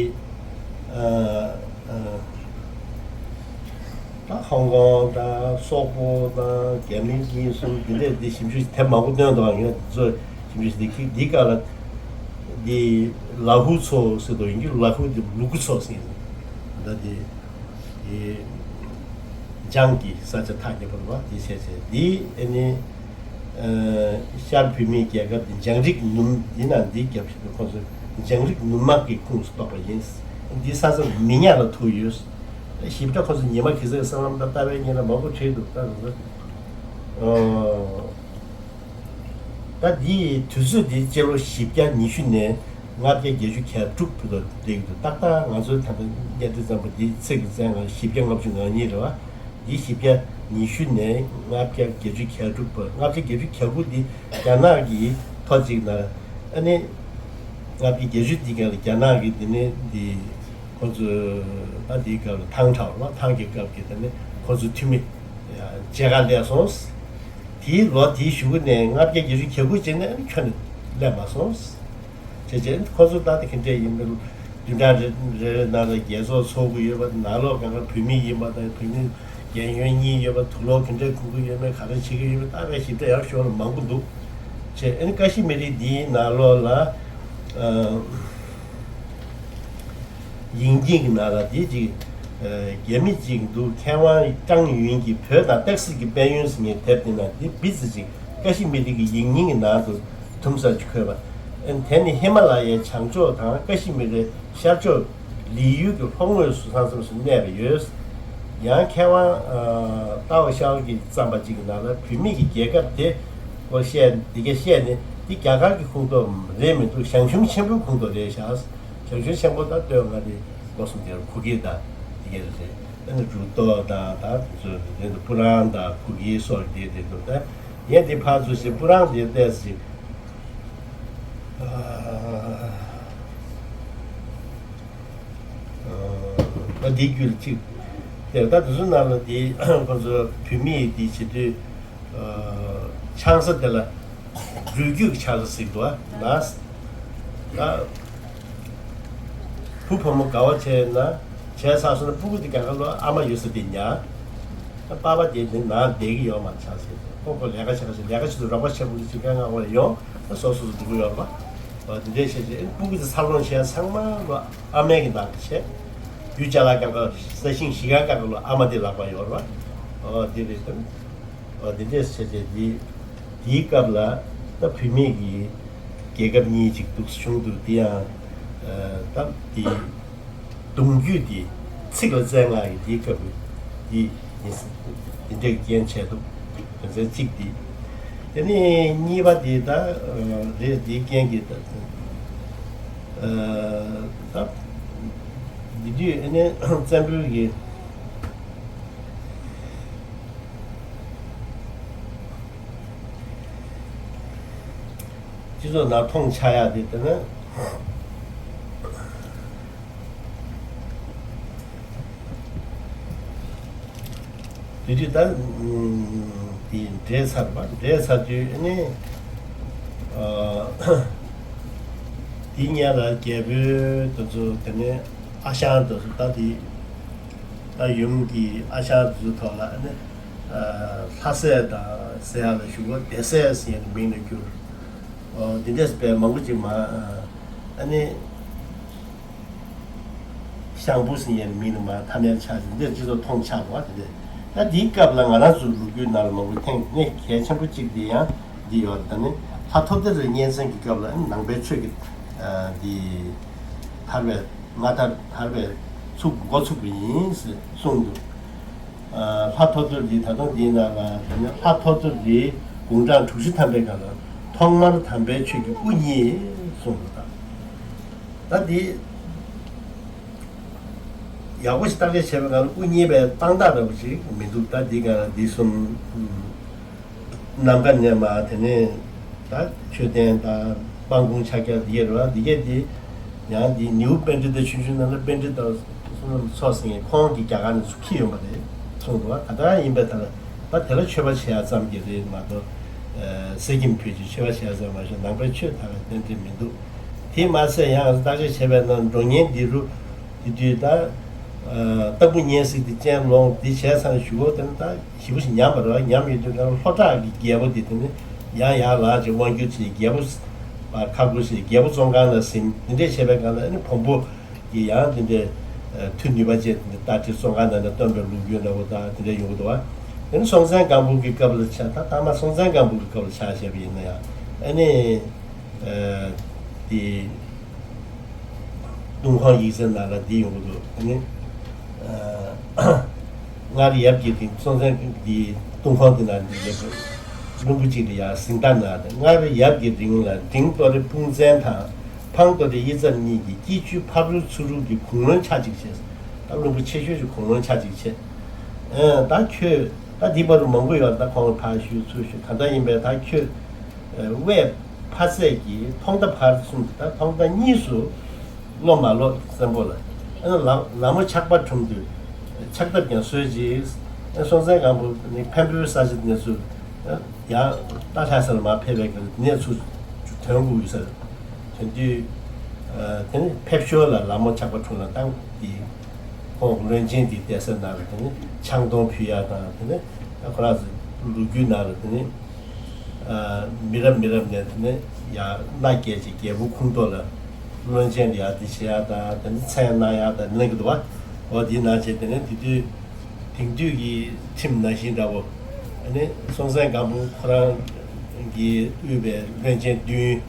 ད་ཧོང་ཀོང་དང་སོག་པོ་དང་རྒྱ་མི་གཉིས་གསུམ་འདི་འདྲས་འདི་ཞིབ་འཇུག་དེབ་མང་པོ་བཏོན་འདུག་ཡིན་ན་འདི་ཚོ་ཞིབ་འཇུག་འདི་གི་འདི་ག་ལ་འདི་ལ་ཧུ་ཚོ་ཟེར་དུ་ཡིན་གྱི། ལ་ཧུ་འདི་ལུ་གུ་ཚོ་ཟེར་ཡིན། ད་འདི། དེ་འཇང་གི་ས་ཆ་ཐག་ཉེ་པོ་རེད་པ། དེ་བྱས་བྱས་འདི་ཨ་ནི་ཤར་བོད་མིའི་རྒྱལ་ཁབ་འདི་འཇང་རིགས་ནུབ་འདི་ན་འདི་རྒྱབ་བཞིན་དུ་ཁོང་ཚོས་འཇང་རིགས་ནུབ་དམག་གི་ཁོངས་སུ་གཏོགས་པ་ཡིན། འདི་ས་མཚམས་མི་ཉག་ལ་ཐུག་ཡོད། ཞིབ་ཕྲ་ཁོང་ཚོ་ཉི་མ་གི་ས་གི་སྲང་ལམ་དང་ལྟ་བའི་ཉིན་ལ་མང་པོ་བྲིས་འདུག་ད་ང་ཚོ། ད་འདིའི་དུས་ཚོད་འདི་སྤྱི་ལོ་བཞི་བརྒྱ་ཉི་ཤུ་ནས་ལྔ་བརྒྱ་བརྒྱད་ཅུ་གྱ་དྲུག་བར་དུ་སླེབས་ཀྱི་འདུག་ཏག་ཏག་ང་ཚོའི་ད་ལྟ་བརྙན་འཕྲིན་བརྩམས་པ་འདི་ཚིག་གི་བཙན་ལྔ་བཞི་བརྒྱ་ལྔ་བཅུ་ང་གཉིས་རེད་བ། འདི་བཞི་བརྒྱ་ཉི་ཤུ་ནས་ལྔ་བརྒྱ་བརྒྱད་ཅུ་གྱ་དྲུག་བར། ལྔ་བརྒྱ་བརྒྱད་ཅུ་གྱ་དགུ་འདི་རྒྱ་ནག་གི་ཐོག་ཅིག་ན་ཨ་ནི་ལྔ་བརྒྱ་བརྒྱད་ཅུ་འདི་ག་ལ་རྒྱ་ནག་གི་འདི་ནི་འདི་ཁོ་ཚོ་ད་འདིའི་སྐབས་ལ་ཐང་ཁྲའོ་ལ་ཐང་གི་སྐབས་ཀྱི་ད་ནི་ཁོ་ཚོ་འཐུས་མི་མཇལ་ཁ་སླེབས་སོང་། དེའི་ལོ་དེའི་གཞུག་གུ་ནས་ལྔ་བརྒྱ་བརྒྱད་ཅུ་གྱ་དགུ་རྗེས་ནས་ཁྱོན་ནས་སླེབས་མ་སོང་། བྱས་རྗེས་ཁོ་ཚོ་ད་དེ་ག་འདྲས་ཡིན་མིན་བདུན་ཕྲག་རེ་རེ་རེ་ནང་ལ་རྒྱལ་ཚོགས་ཚོགས་ཀྱི་ཡོད་པ། ནང་ལོགས་གང་ག་བོད་མི་ཡིན་པ་དང་བོད་མི་རྒན་གཞོན་གཉིས་ཡོད་པ། དུག་ལོག་ག་འདྲས་གོན་གྱི་ཡོད་མེད། ག་རེ་བྱེད་ཀྱི་ཡོད་མེད། ད་བས་ཞིབ་ཕྲ་ཡག་ཤོས་ལ་མང་པོ་འདུག་བྱས་ཨ་ནི་ཀ་ཤི་མི་རི་འདིའི་ནང་ལོགས་ལ་ཨ། ཡིག་རྙིང་གི་ནང་ལ་འདི་ཅིག་ཨ། རྒྱ་མི་ཅིག་འདུག་མཁས་དབང་ཀྲང་ཡུན་གྱིས་བོད་དང་སྟག་གཟིག་གི་དཔལ་ཡོན་ཟེར་མཁན་དེབ་དེ་ནང་འདི་བི་ཙི་ཅིག་ཀ་ཤི་མི་རི་གི་ཡིག་རྙིང་གི་ནང་དུ་དུམ་གསར་ཅིག་འཁོད་པ། དེ་ནི་ཧི་མ་ལ་ཡའི་བྱང་ཕྱོགས་དང་ཀ་ཤི་མིར་རའི་ཤར་ཕྱོགས་ལི་ཡུལ་གྱི་ལྷོ་ངོས་སུ་ས་མཚམས་སུ་གནས་པ་ཡོད། ཡང་མཁས་དབང་ཏའོ་ཤའོ་གིས་བརྩམས་པ་ཅིག་གི་ནང་ལ་བུད་མེད་ཀྱི་རྒྱལ་ཁབ་དེ་སྐོར་བཤད་འདི་ག་བཤད་ནས་འདི་རྒྱ་གར་གྱི་ཁོངས་གཏོགས་རེད་མི་འདུག་ཞང་ཞུང་ཆེན་པོའི་ཁོངས་གཏོགས་རེད་ཤག་ཞང་ཞུང་ཆེན་པོ་ད་སྟོད་མངའ་རིས་སྐོར་གསུམ་དེར་གུ་གེ་དང་འདི་ག་རེད། ཨ་ནི་འབྲུག་ཏོ་དང་ད་ཚོ་དེ་ཚོ་སྤུ་རང་དང་གུ་གེ་སོགས་དེ་དེ་འདུག་ད་ཡན་དེ་ཕར་ཚུར་ཞིག་སྤུ་རང་དེ་ཏོག་ཙམ་ཞིག་ཨ་འདི་རྒྱུད་ལ་གཅིག་དེ་ད་དེ་ཚོ་ནང་ལ་དེ་ཁོ་ཚོ་བུད་མེད་དེ་བྱེད་དུས་ཆང་ས་དེ་ལ་རུས་རྒྱུད་ཀྱི་ཆང་ས་ཟེར་འདུག་ཨ་ན། ད་བུ་བུ་མོ་དགའ་བ་བྱས་ན་བྱས་ཚར་སོང་ན་སྤུ་གུ་དེ་ག་ག་ལོ་ཨ་མ་ཡོད་ས་དེ་ཉར། པ་ཕ་དེ་ནི་ནང་བསྡད་ཀྱི་ཡོད་མ་ཆགས་ཟེར་ཏེ་ཁོ་ཁོ་ལས་ཀ་བྱེད་ཀ་ཞིག་ལས་ཀ་བྱེད་དུས་རོགས་པ་བྱེད་དགོས་ཀྱི་ཅིག་ག་ང་འོ་ཡོང་ད་སོ་སོ་སོ་འདུག་གི་ཡོད་རེད་པ། འོ་དེ་འདྲས་བྱས་རྗེས་སྤུ་གུ་དེ་འཚར་ལོངས་བྱས་ཚང་མ་ལོ་ཨ་མའི་གི་ནང་དུ་བྱས། ཡུལ་ཅ་ལག་གང་ག་ས་ཞིང་གཞི་གང་གང་ག་ལོ་ཨ་མ་དེ་ལག་པ་ཡོད་རེད་པ། འོ་དེ་རེད་དམ། འོ་དེ་འདྲས་བྱས་རྗེས་དེ་དེའི་སྐབས་ལ་ད་བུད་མེད་ཀྱི་རྒྱལ་ཁབ་གཉིས་ཅིག་འདུག་བྱུང་འདུག་དེ་ཡང་ད་དེ། གདུང་རྒྱུད་འདི་ཚིག་ལ་བཙན་ང་ཡི་འདིའི་སྐབས་འདི་ཡིན། འདི་འདྲའི་རྐྱེན་བྱས་འདུག་དོན་ཚན་གཅིག་འདི། དེ་ནས་གཉིས་པ་འདི་ད་རེད། འདིའི་རྐྱེན་གྱིས་ད་ད་འདི་དུས་ཨ་ནི་བཙན་པོའི་གི་སྤྱི་ཚོགས་ནང་མཐོང་ཆགས་ཡག་འདི་ད་ནི། དེ་དུས་ད་དེ་འདྲེས་ཚར་བ་འདྲེས་ཚར་དུས་ཨ་ནི་དེ་སྔོན་ལ་རྒྱལ་པོའི་དེ་ཚོ་དེ་ནས་ཨ་ཞང་དེ་ཚོ་ད་དེ་ད་ཡུམ་གྱི་ཨ་ཞང་དེ་ཚོའི་ཐོག་ལ་ཨ་ནི་ལྷ་སྲས་དང་ཟེར་ཡག་ལ་གཞུག་གུ་སྡེ་སྲས་ཟེར་ཡག་གི་མིང་ལ་བསྒྱུར། འདི་འདྲས་དཔེ་མང་པོ་ཅིག་མ་ཨ་ནི། ཤང་བུ་ཟེར་ཡའི་མིང་ལ་མ་ཐ་མལ་ཆགས་ཟིན་འདིར་སྤྱི་ཚོགས་མཐོང་ཆགས་པ་དེ་རེད། ད་འདིའི་སྐབས་ལ་ང་རང་ཚོ་ལོ་རྒྱུས་ནང་ལ་མང་པོ་ཐེངས་གནས་གལ་ཆེན་པོ་གཅིག་འདི་ཡང་འདི་ཡོད་རེད། ད་ནི་ལྷ་ཐོ་ཐོ་རི་གཉན་བཙན་གྱི་སྐབས་ལ་ནང་པའི་ཆོས་ཀྱི་འདི་ཐར་པའི་མངའ་ཐང་ཐར་པའི་ཚུགས་འགོ་ཚུགས་པ་ཡིན་ཟེར་གསུངས་འདུག་ལྷ་ཐོ་ཐོ་འདི་ད་དུང་འདིའི་ནང་ལ་ད་ནི་ལྷ་ཐོ་ཐོ་འདི་དགུང་གྲངས་དྲུག་ཅུ་ཐམ་པའི་སྐབས་ལ་ཐོག་མར་དམ་པའི་ཆོས་ཀྱི་དབུ་བརྙེས་གསུངས་འདུག་ད་ད་འདི། ཡག་པོ་ཞིག་བརྟག་དཔྱད་བྱས་པའི་སྒང་ལ་དབུ་བརྙེས་པའི་གཏང་སྟངས་འདྲ་པོ་ཞིག་མི་འདུག་ད་འདི་ག་འདི་གསུམ་ནམ་མཁའ་ནས་མར་དེ་ནས་ད་མཆོད་རྟེན་དང་སྤང་ཁུང་ཕྱག་རྒྱ་འདི་ག་རེད་བ། འདི་གས་འདི་ཡང་འདི་ནེའུ་པཎྜི་ཏ་ཆུང་ཆུང་ནང་ལ་པཎྜི་ཏ་གསུམ་ཚོགས་ཟིན་ཁོང་གིས་རྒྱ་གར་ནས་ཚུར་འཁྱེར་ཡོང་པ་རེད་གསུངས་འདུག་བ། ད་ལྟ་ཡིན་པའི་ཐ་ལ་ད་དེ་ལ་མཆོད་པ་བྱེད་ཡ་ཙམ་གྱི་རེད་མ་གཏོགས་གསེར་སྐྱེམས་ཕུལ་གྱི་མཆོད་པ་བྱེད་ཡ་ཙམ་མ་གཏོགས་ནང་པའི་ཆོས་ད་ག་ཏན་ཏན་མི་འདུག་དེ་མ་ཟད་ཡང་བརྟག་དཔྱད་བྱས་པའི་ནང་འགྲོ་ཉེན་འདི་རུ། དེ་དུས་ད་ཨ་སྟག་ཕུ་གཉན་གཟིགས་དེ་སྤྱན་ལོངས་འདི་བྱས་ཚར་ནས་གཞུག་གུ་དེ་ནི་ད་ཞེ་པོ་ཞིག་ཉམས་པ་རེད་བ། ཉམས་ཡོད་དུས་ད་ལྷོ་བྲག་གི་རྒྱལ་པོ་དེ་དེ་ནི་ཡང་ཡར་ལངས་བྱས་དབང་བསྒྱུར་བྱས་རྒྱལ་པོ་ཁ་བསྒྱུར་བྱས་རྒྱལ་པོ་བཙོན་ཁང་ནང་ཟིན། དེ་འདྲས་བྱས་པའི་སྒང་ལ་ཨ་ནི་བོན་པོ་གི་ཡང་དེ་འདྲས་མཐུ་ནུས་པ་ཅན་དེ་འདྲས་རྟ་ཁྲིད་བཙོན་ཁང་ནང་ནས་བཏོན་པའི་ལོ་རྒྱུས་འདྲ་བོ་དང་དེ་འདྲས་ཡོང་གི་འདུག་བ། དེ་ནི་སྲོང་བཙན་སྒམ་པོ་གི་སྐབས་ལ་ཆ་ད་ད་མ་སྲོང་བཙན་སྒམ་པོ་གི་སྐབས་ལ་ཆ་བཞག་པ་ཡིན་ན་ཡང་ཨ་ནི། ཨ་དེ། ཏུན་ཧོང་ཡིག་ཚང་ནང་ལ་འདི་ཡོང་གི་འདུག་ཨ་ནི། ཨ་སྔར་ཡབ་ཀྱི་རིང་སྲོང་བཙན་གྱི་ཏུན་ཧོང་དེ་ནང་འདི་ཡོད་པ། ལུང་པ་གཅིག་ལ་ཡང་གཟེངས་རྟགས་གནང་སྟེ། སྔར་ཡབ་ཀྱི་རིང་ལ་འབྲིང་ཏོ་རེ་སྤུངས་བཙན་དང་འཕང་ཏོ་རེ་གཡུ་རྩམ་གཉིས་ཀྱིས་སྐྱིད་ཆུའི་ཕ་རོལ་ཚུ་རོལ་གྱི་གུང་བློན་ཆགས་འཇིག་བྱས། ད་ལུང་པ་ཆེ་ཤོས་ཀྱི་གུང་བློན་ཆགས་འཇིག་བྱས། ཨ་ད་ཁྱོད་ད་འདི་བར་དུ་མང་པོ་ཡོད་རེད། ད་ཁོང་ལ་ཕར་ཞུས་ཚུར་ཞུས་གང་ལྟར་ཡིན་པས་ད་ཁྱོད། ཨ་དབས་ཕ་ཚད་ཀྱིས་ཐོག་མཐའ་བར་གསུམ་དུ་ད་ཐོག་མཐའ་གཉིས་སུ་བློ་མ་ལོག་བཙན་པོ་ལ། ཨ་ནི་ལ་ལ་མོ་ཆགས་པ་འཁྲུངས་དུས་ཕྱག་བཏབ་ཀྱང་གསོལ་ཅིག་ཨ་སྲོང་བཙན་སྒམ་པོ་ནི་འཕན་པོའི་ས་ཆ་དེ་ནས་ཚུར་ཡང་རྟ་ལྷ་ས་ལ་མར་ཕེབས་པའི་སྐབས་དེ་ནས་ཚུར་དོན་དགུ་ཡོད་ས་རེད། དེ་དུས་ཨ་དེ་ནི་ཕེབས་ཞོར་ལ་ལ་མོ་ཆགས་པ་འཁྲུངས་ལ་བཏང་གི་ཁོང་བློན་ཆེན་དེ་བསྡད་ས་ནང་ལ་དེ་ནི་ཆང་འཐུང་ཕུལ་ཡ་དང་དེ་ནི་ད་ཁོ་རང་ཚོ་ལོ་རྒྱུས་ནང་ལ་དེ་ནི་ཨ་མི་རབས་མི་རབས་ནས་དེ་ནི་ཡ་མནའ་སྐྱེལ་ཅིག་རྒྱལ་པོ་ཁོངས་གཏོགས་ལ་བློན་ཆེན་ལ་ཡ་དེ་བྱེད་ཡ་དང་དེ་ནི་མཚན་གནང་ཡ་དང་གནང་གི་འདུག་བ། འོ་དེ་ནང་བྱས་དེ་ནི་དེ་དུས་དེང་དུས་ཀྱི་ཁྲིམས་ནང་བཞིན་འདྲ་བོ་ཨ་ནི་སྲོང་བཙན་སྒམ་པོ་ཁོ་རང་གིས་དབུས་པའི་བློན་ཆེན་བདུན།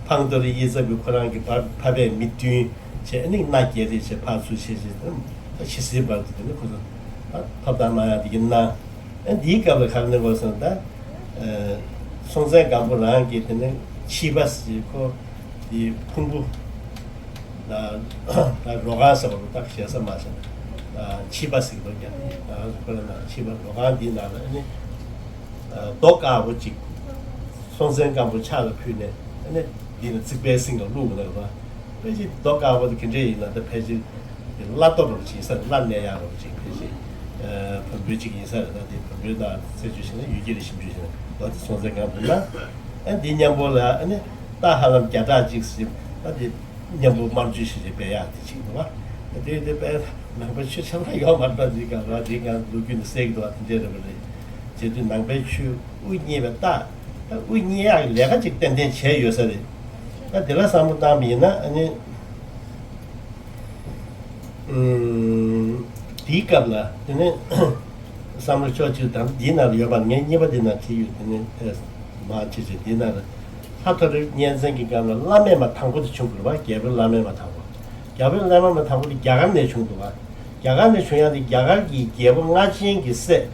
ཕང་ཏོ་རི་གཡས་ཚབ་ཀྱི་ཁོ་རང་གི་ཕ་ཕ་བས་མི་བསྟུན་བྱས། ཨ་ནི་མནའ་བསྐྱལ་རེས་བྱས། ཕར་ཚུར་བྱས་བྱས། ད་ཕྱི་སྲིད་བར་དུ་དེ་ནི་ཁོ་ཚོ་ད་ཐོབ་ཐང་གནང་ཡག་དེ་གི་གནང་། ཨ་འདིའི་སྐབས་ལ་ག་རེ་གནང་དགོས་ཟེར་ན། ད་སྲོང་བཙན་སྒམ་པོ་རང་གིས་དེ་ནི་ཕྱིས་པ་ཟེར། ཁོ་དེ་ཕུང་པོ་ལ་ད་རོ་ཁང་ཟེར་བ་རུ་ད་ཞེ་ས་མ་བྱས་ན། ཕྱིས་པ་ཟེར་གི་འདུག་ཀྱང་ཁོ་ལ་ན་ཕྱིས་པ་རོ་ཁང་འདིའི་ནང་ལ་ཨ་ནི། རྡོ་དཀར་པོ་གཅིག་སྲོང་བཙན་སྒམ་པོ་ཕྱག་ལ་ཕུལ་ནས། ཨ་ནི་འདི་ནི་རྩིག་པའི་གསེང་ལ་བླུགས་ནས། ཕལ་ཆེར་རྡོ་དཀར་པོ་དེ་ག་འདྲས་ཡིན་ན། ད་ཕལ་ཆེར་བླ་རྡོ་རོ་ཅིག་ཡིན་ས་རེད། བླ་གནས་ཡག་རོ་ཅིག་ཕལ་ཆེར་བོན་པོའི་ཅིག་ཡིན་ས་རེད། ད་དེ་བོན་པོའི་ནང་རྩད་གཅོད་བྱས་ན། ཡུལ་སྐད་ལ་ཞིབ་འཇུག་བྱས་ན། རྡོ་དེ་སྲོང་བཙན་སྒམ་པོ་ན། ཨ་འདི་མཉམ་པོ་ལ་ཨ་ནི་རྟ་ཧ་ལམ་བརྒྱ་ཕྲག་གཅིག་ཟིན། ད་དེ་མཉམ་པོ་དམར་མཆོད་བྱས་བྱས་སྦས་ཡག་དེ་ཅིག་འདུག་བ། དེ་དེ་པའི་ནང་པའི་ཆོས་ཆ་ལ་ཡོད་མ་རེད། འདི་ག་ར་འདི་ག་ལོ་རྒྱུས་ནས་གསལ་གྱི་འདུག་བ། དེ་འདྲས་རེད་པ་རེད། བྱས་དུས་ནང་པའི་ཆོས་དབུ་བརྙེས་པའི་རྟགས། ད་དབུ་བརྙེས་ཡག་ལས་ཀ་ཅིག་ཏན་ཏན་བྱས་ཡོད་ས་རེད། ད་དེ་ལ་བསམ་བློ་བཏང་བ་ཡིན་ན། ཨ་ནི་ཨུམ། དེའི་སྐབས་ལ་དེ་ནི་བསམ་བློ་ཕྱོགས་གཅིག་དང་། འདིའི་ནང་ལ་ཡོད་པ། ངས་གཉིས་པ་འདི་ནང་བྲིས་ཡོད། དེ་ནི་ཨེ་མ་བྱེད་བྱེད་འདིའི་ནང་ལ། ལྷ་ཐོ་རི་གཉན་བཙན་གྱི་སྐབས་ལ་བླ་མེད་མ་དང་པོ་དེ་བྱུང་དགོས་པ། རྒྱལ་པོའི་བླ་མེད་མ་དང་པོ། རྒྱལ་པོའི་བླ་མེད་མ་དང་པོ་དེ་རྒྱ་གར་ནས་བྱུང་འདུག་བ། རྒྱ་གར་ནས་བྱུང་ཡག་དེ་རྒྱ་གར་གྱི་རྒྱལ་པོ་ལྔ་ཆེན་གྱི་སྲས་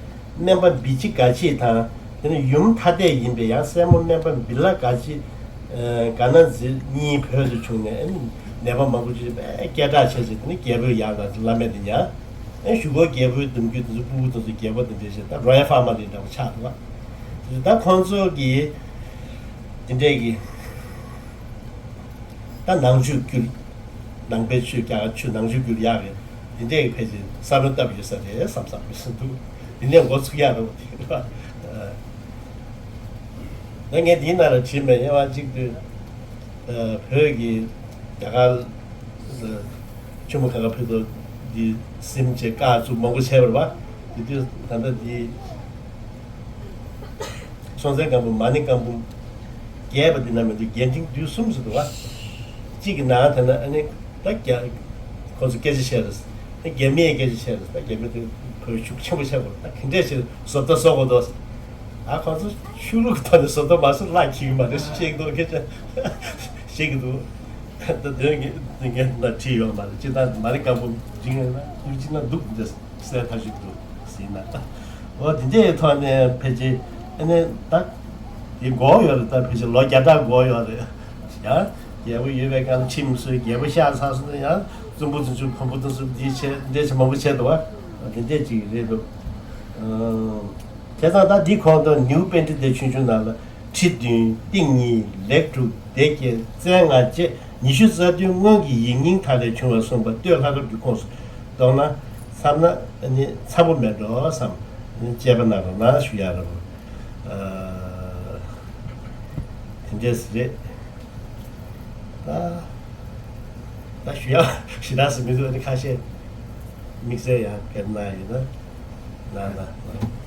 སྨན་པ་བི་ཅི་ག་ཅི་དང་། དེ་ནི་ཡུམ་ཐ་དད་ཡིན་པའི་ཡང་སྲས་མོ་སྨན་པ་བི་ལ་ག་ཅི། ཨ་ག་ན་ཛི་གཉིས་བོད་དུ་བྱུང་ནས། ཨ་ནི་ནད་པ་མང་པོ་ཅིག་སྐད་གྲགས་ཆེ་ཆེ། དེ་ནི་རྒྱལ་པོའི་ཡང་ལ་བླ་མེད་དེ་ཉར། ཨ་གཞུག་གུ་རྒྱལ་པོའི་གདུང་རྒྱུད་དེ་ཚོ། སྤུ་གུ་དེ་ཚོ་རྒྱལ་པོ་དེ་འདྲ་བྱས། ད་རོ་ཡལ་ཕ་མ་ལི་འདྲ་བོ་ཆགས་འདུག་བ། ད་ཁོང་ཚོ་གིས་དེ་འདྲས་ཀྱི། ད་ནང་ཆོས་བསྒྱུར། ནང་པའི་ཆོས། རྒྱ་གར་ཆོས་ནང་ཆོས་བསྒྱུར་ཡག་གི་དེ་འདྲས་ཀྱི་ཕལ་ཆེར་བསམ་བློ་བཏབ་ཡོད་ས་རེད་བསམ་བསམ་གྱི་སུ་འདུག་དེ་ནས་འགོ་ཚུགས་ཡག་རེད་པ། ད་ངས་འདིའི་ནང་ལ་བྲིས་མེད། དབྱེ་བ་གཅིག་ཏུ། ཨ་བོད་ཀྱི་རྒྱ་གར་ཆུ་མོ་ག་ག་ཕེབས་ཐོག་འདི་ཟིན་བྱས་བཀའ་བཙུགས་མང་པོ་བྱས་པ་རེད་པ། དེ་དུས་ད་ལྟ་འདི་སྲོང་བཙན་སྒམ་པོ། མ་ཎི་བཀའ་འབུམ་རྒྱས་པ་འདི་ནང་མི་འདུག་རྒྱས་འབྲིང་བསྡུས་གསུམ་ཟེར་འདུག་བ། གཅིག་གི་ནང་དེ་ན་ཨ་ནི་ད་རྒྱ་ཁོང་ཚོ་སྐད་ཆ་བཤད་རེད། ད་རྒྱ་མིའི་སྐད་ཆ་བཤད་རེད། ད་རྒྱ་མི་དེ་བོད་ཤུགས་ཆེན་པོ་བྱས་པ་རེད། ད་ག་འདྲས་བྱས་བཟོ་ལྟ་བཟོ་དགོས་འདུག་ཨ་ཁོང་ཚོ་ཆོས་ལུགས་ཐོག་ནས་བཟོ་ལྟ་མ་བཟོ་ལག་འཁྱེར་གི་མ་རེད། བཤད་འདུག་སྐད་ཆ་བཤད་ཀྱི་འདུག་ད་དོན་ངས་ངས་ན་བྲིས་ཡོད་མ་རེད། སྤྱིར་བཏང་མ་ཎི་བཀའ་འབུམ་འབྲིང་ཡོད་ན་ཡུལ་གཅིག་ན་འདུག་འདི་གསལ་ཐག་ཆོད་འདུག་ཟིན་ན། འོ་དེ་འདྲའི་ཐོག་ནས་ཕལ་ཆེར་ཨ་ནི་ད་དེ་འགོར་ཡོད་རེད། ད་ཕལ་ཆེར་ལོ་བརྒྱ་ཕྲག་འགོར་ཡོད་རེད། ཡང་རྒྱལ་པོ་ཡོད་པའི་སྒང་ལ་ཁྲིམས་བཟོས། རྒྱལ་པོ་གཤེགས་ཚར་སོང་ན་ཡང་བཙུན་པོ་དེ་ཚོ་བུ་མོ་དེ་ཚོ་འདི་བྱས་འདི་བྱས་མང་པོ་བྱས་འདུག་བ། དེ་འདྲས་ཅིག་རེད་འདུག་བྱས་ཙང་ད་འདི་གོང་དུ་ནིའུ་པཎྜི་ཏའི་ཆོས་འབྱུང་ནང་ལ། ཁྲི་བདུན་ཏིང་གཉིས་ལེགས་དྲུག་སྡེ་བརྒྱད་རྩལ་ལྔ་བཅས་ཉི་ཤུ་རྩ་བདུན་སྔོན་གྱི་ཡིག་རྙིང་དག་ལས་བྱུང་བར་གསུངས་པ་སྟོད་ལྷ་ཁང་གི་ཁོངས་སུ་གཏོགས་ན་བསམ་ན་ནི་འཚམ་པོ་མེད་འགྲོ་བསམ། དཔྱད་པ་གནང་རོགས་གནང་ཞུ་ཡ་རེད། ཨ་དེ་འདྲས་རེད། ད་ད་ཞུ་ཡ་ཞེ་དྲག་ཟེར་མི་འདུག་ཨ་ནི་ཁ་ཤས་དམིགས་བསལ་ཡང་བཀའ་གནང་ཡོད་ན་གནང་ན།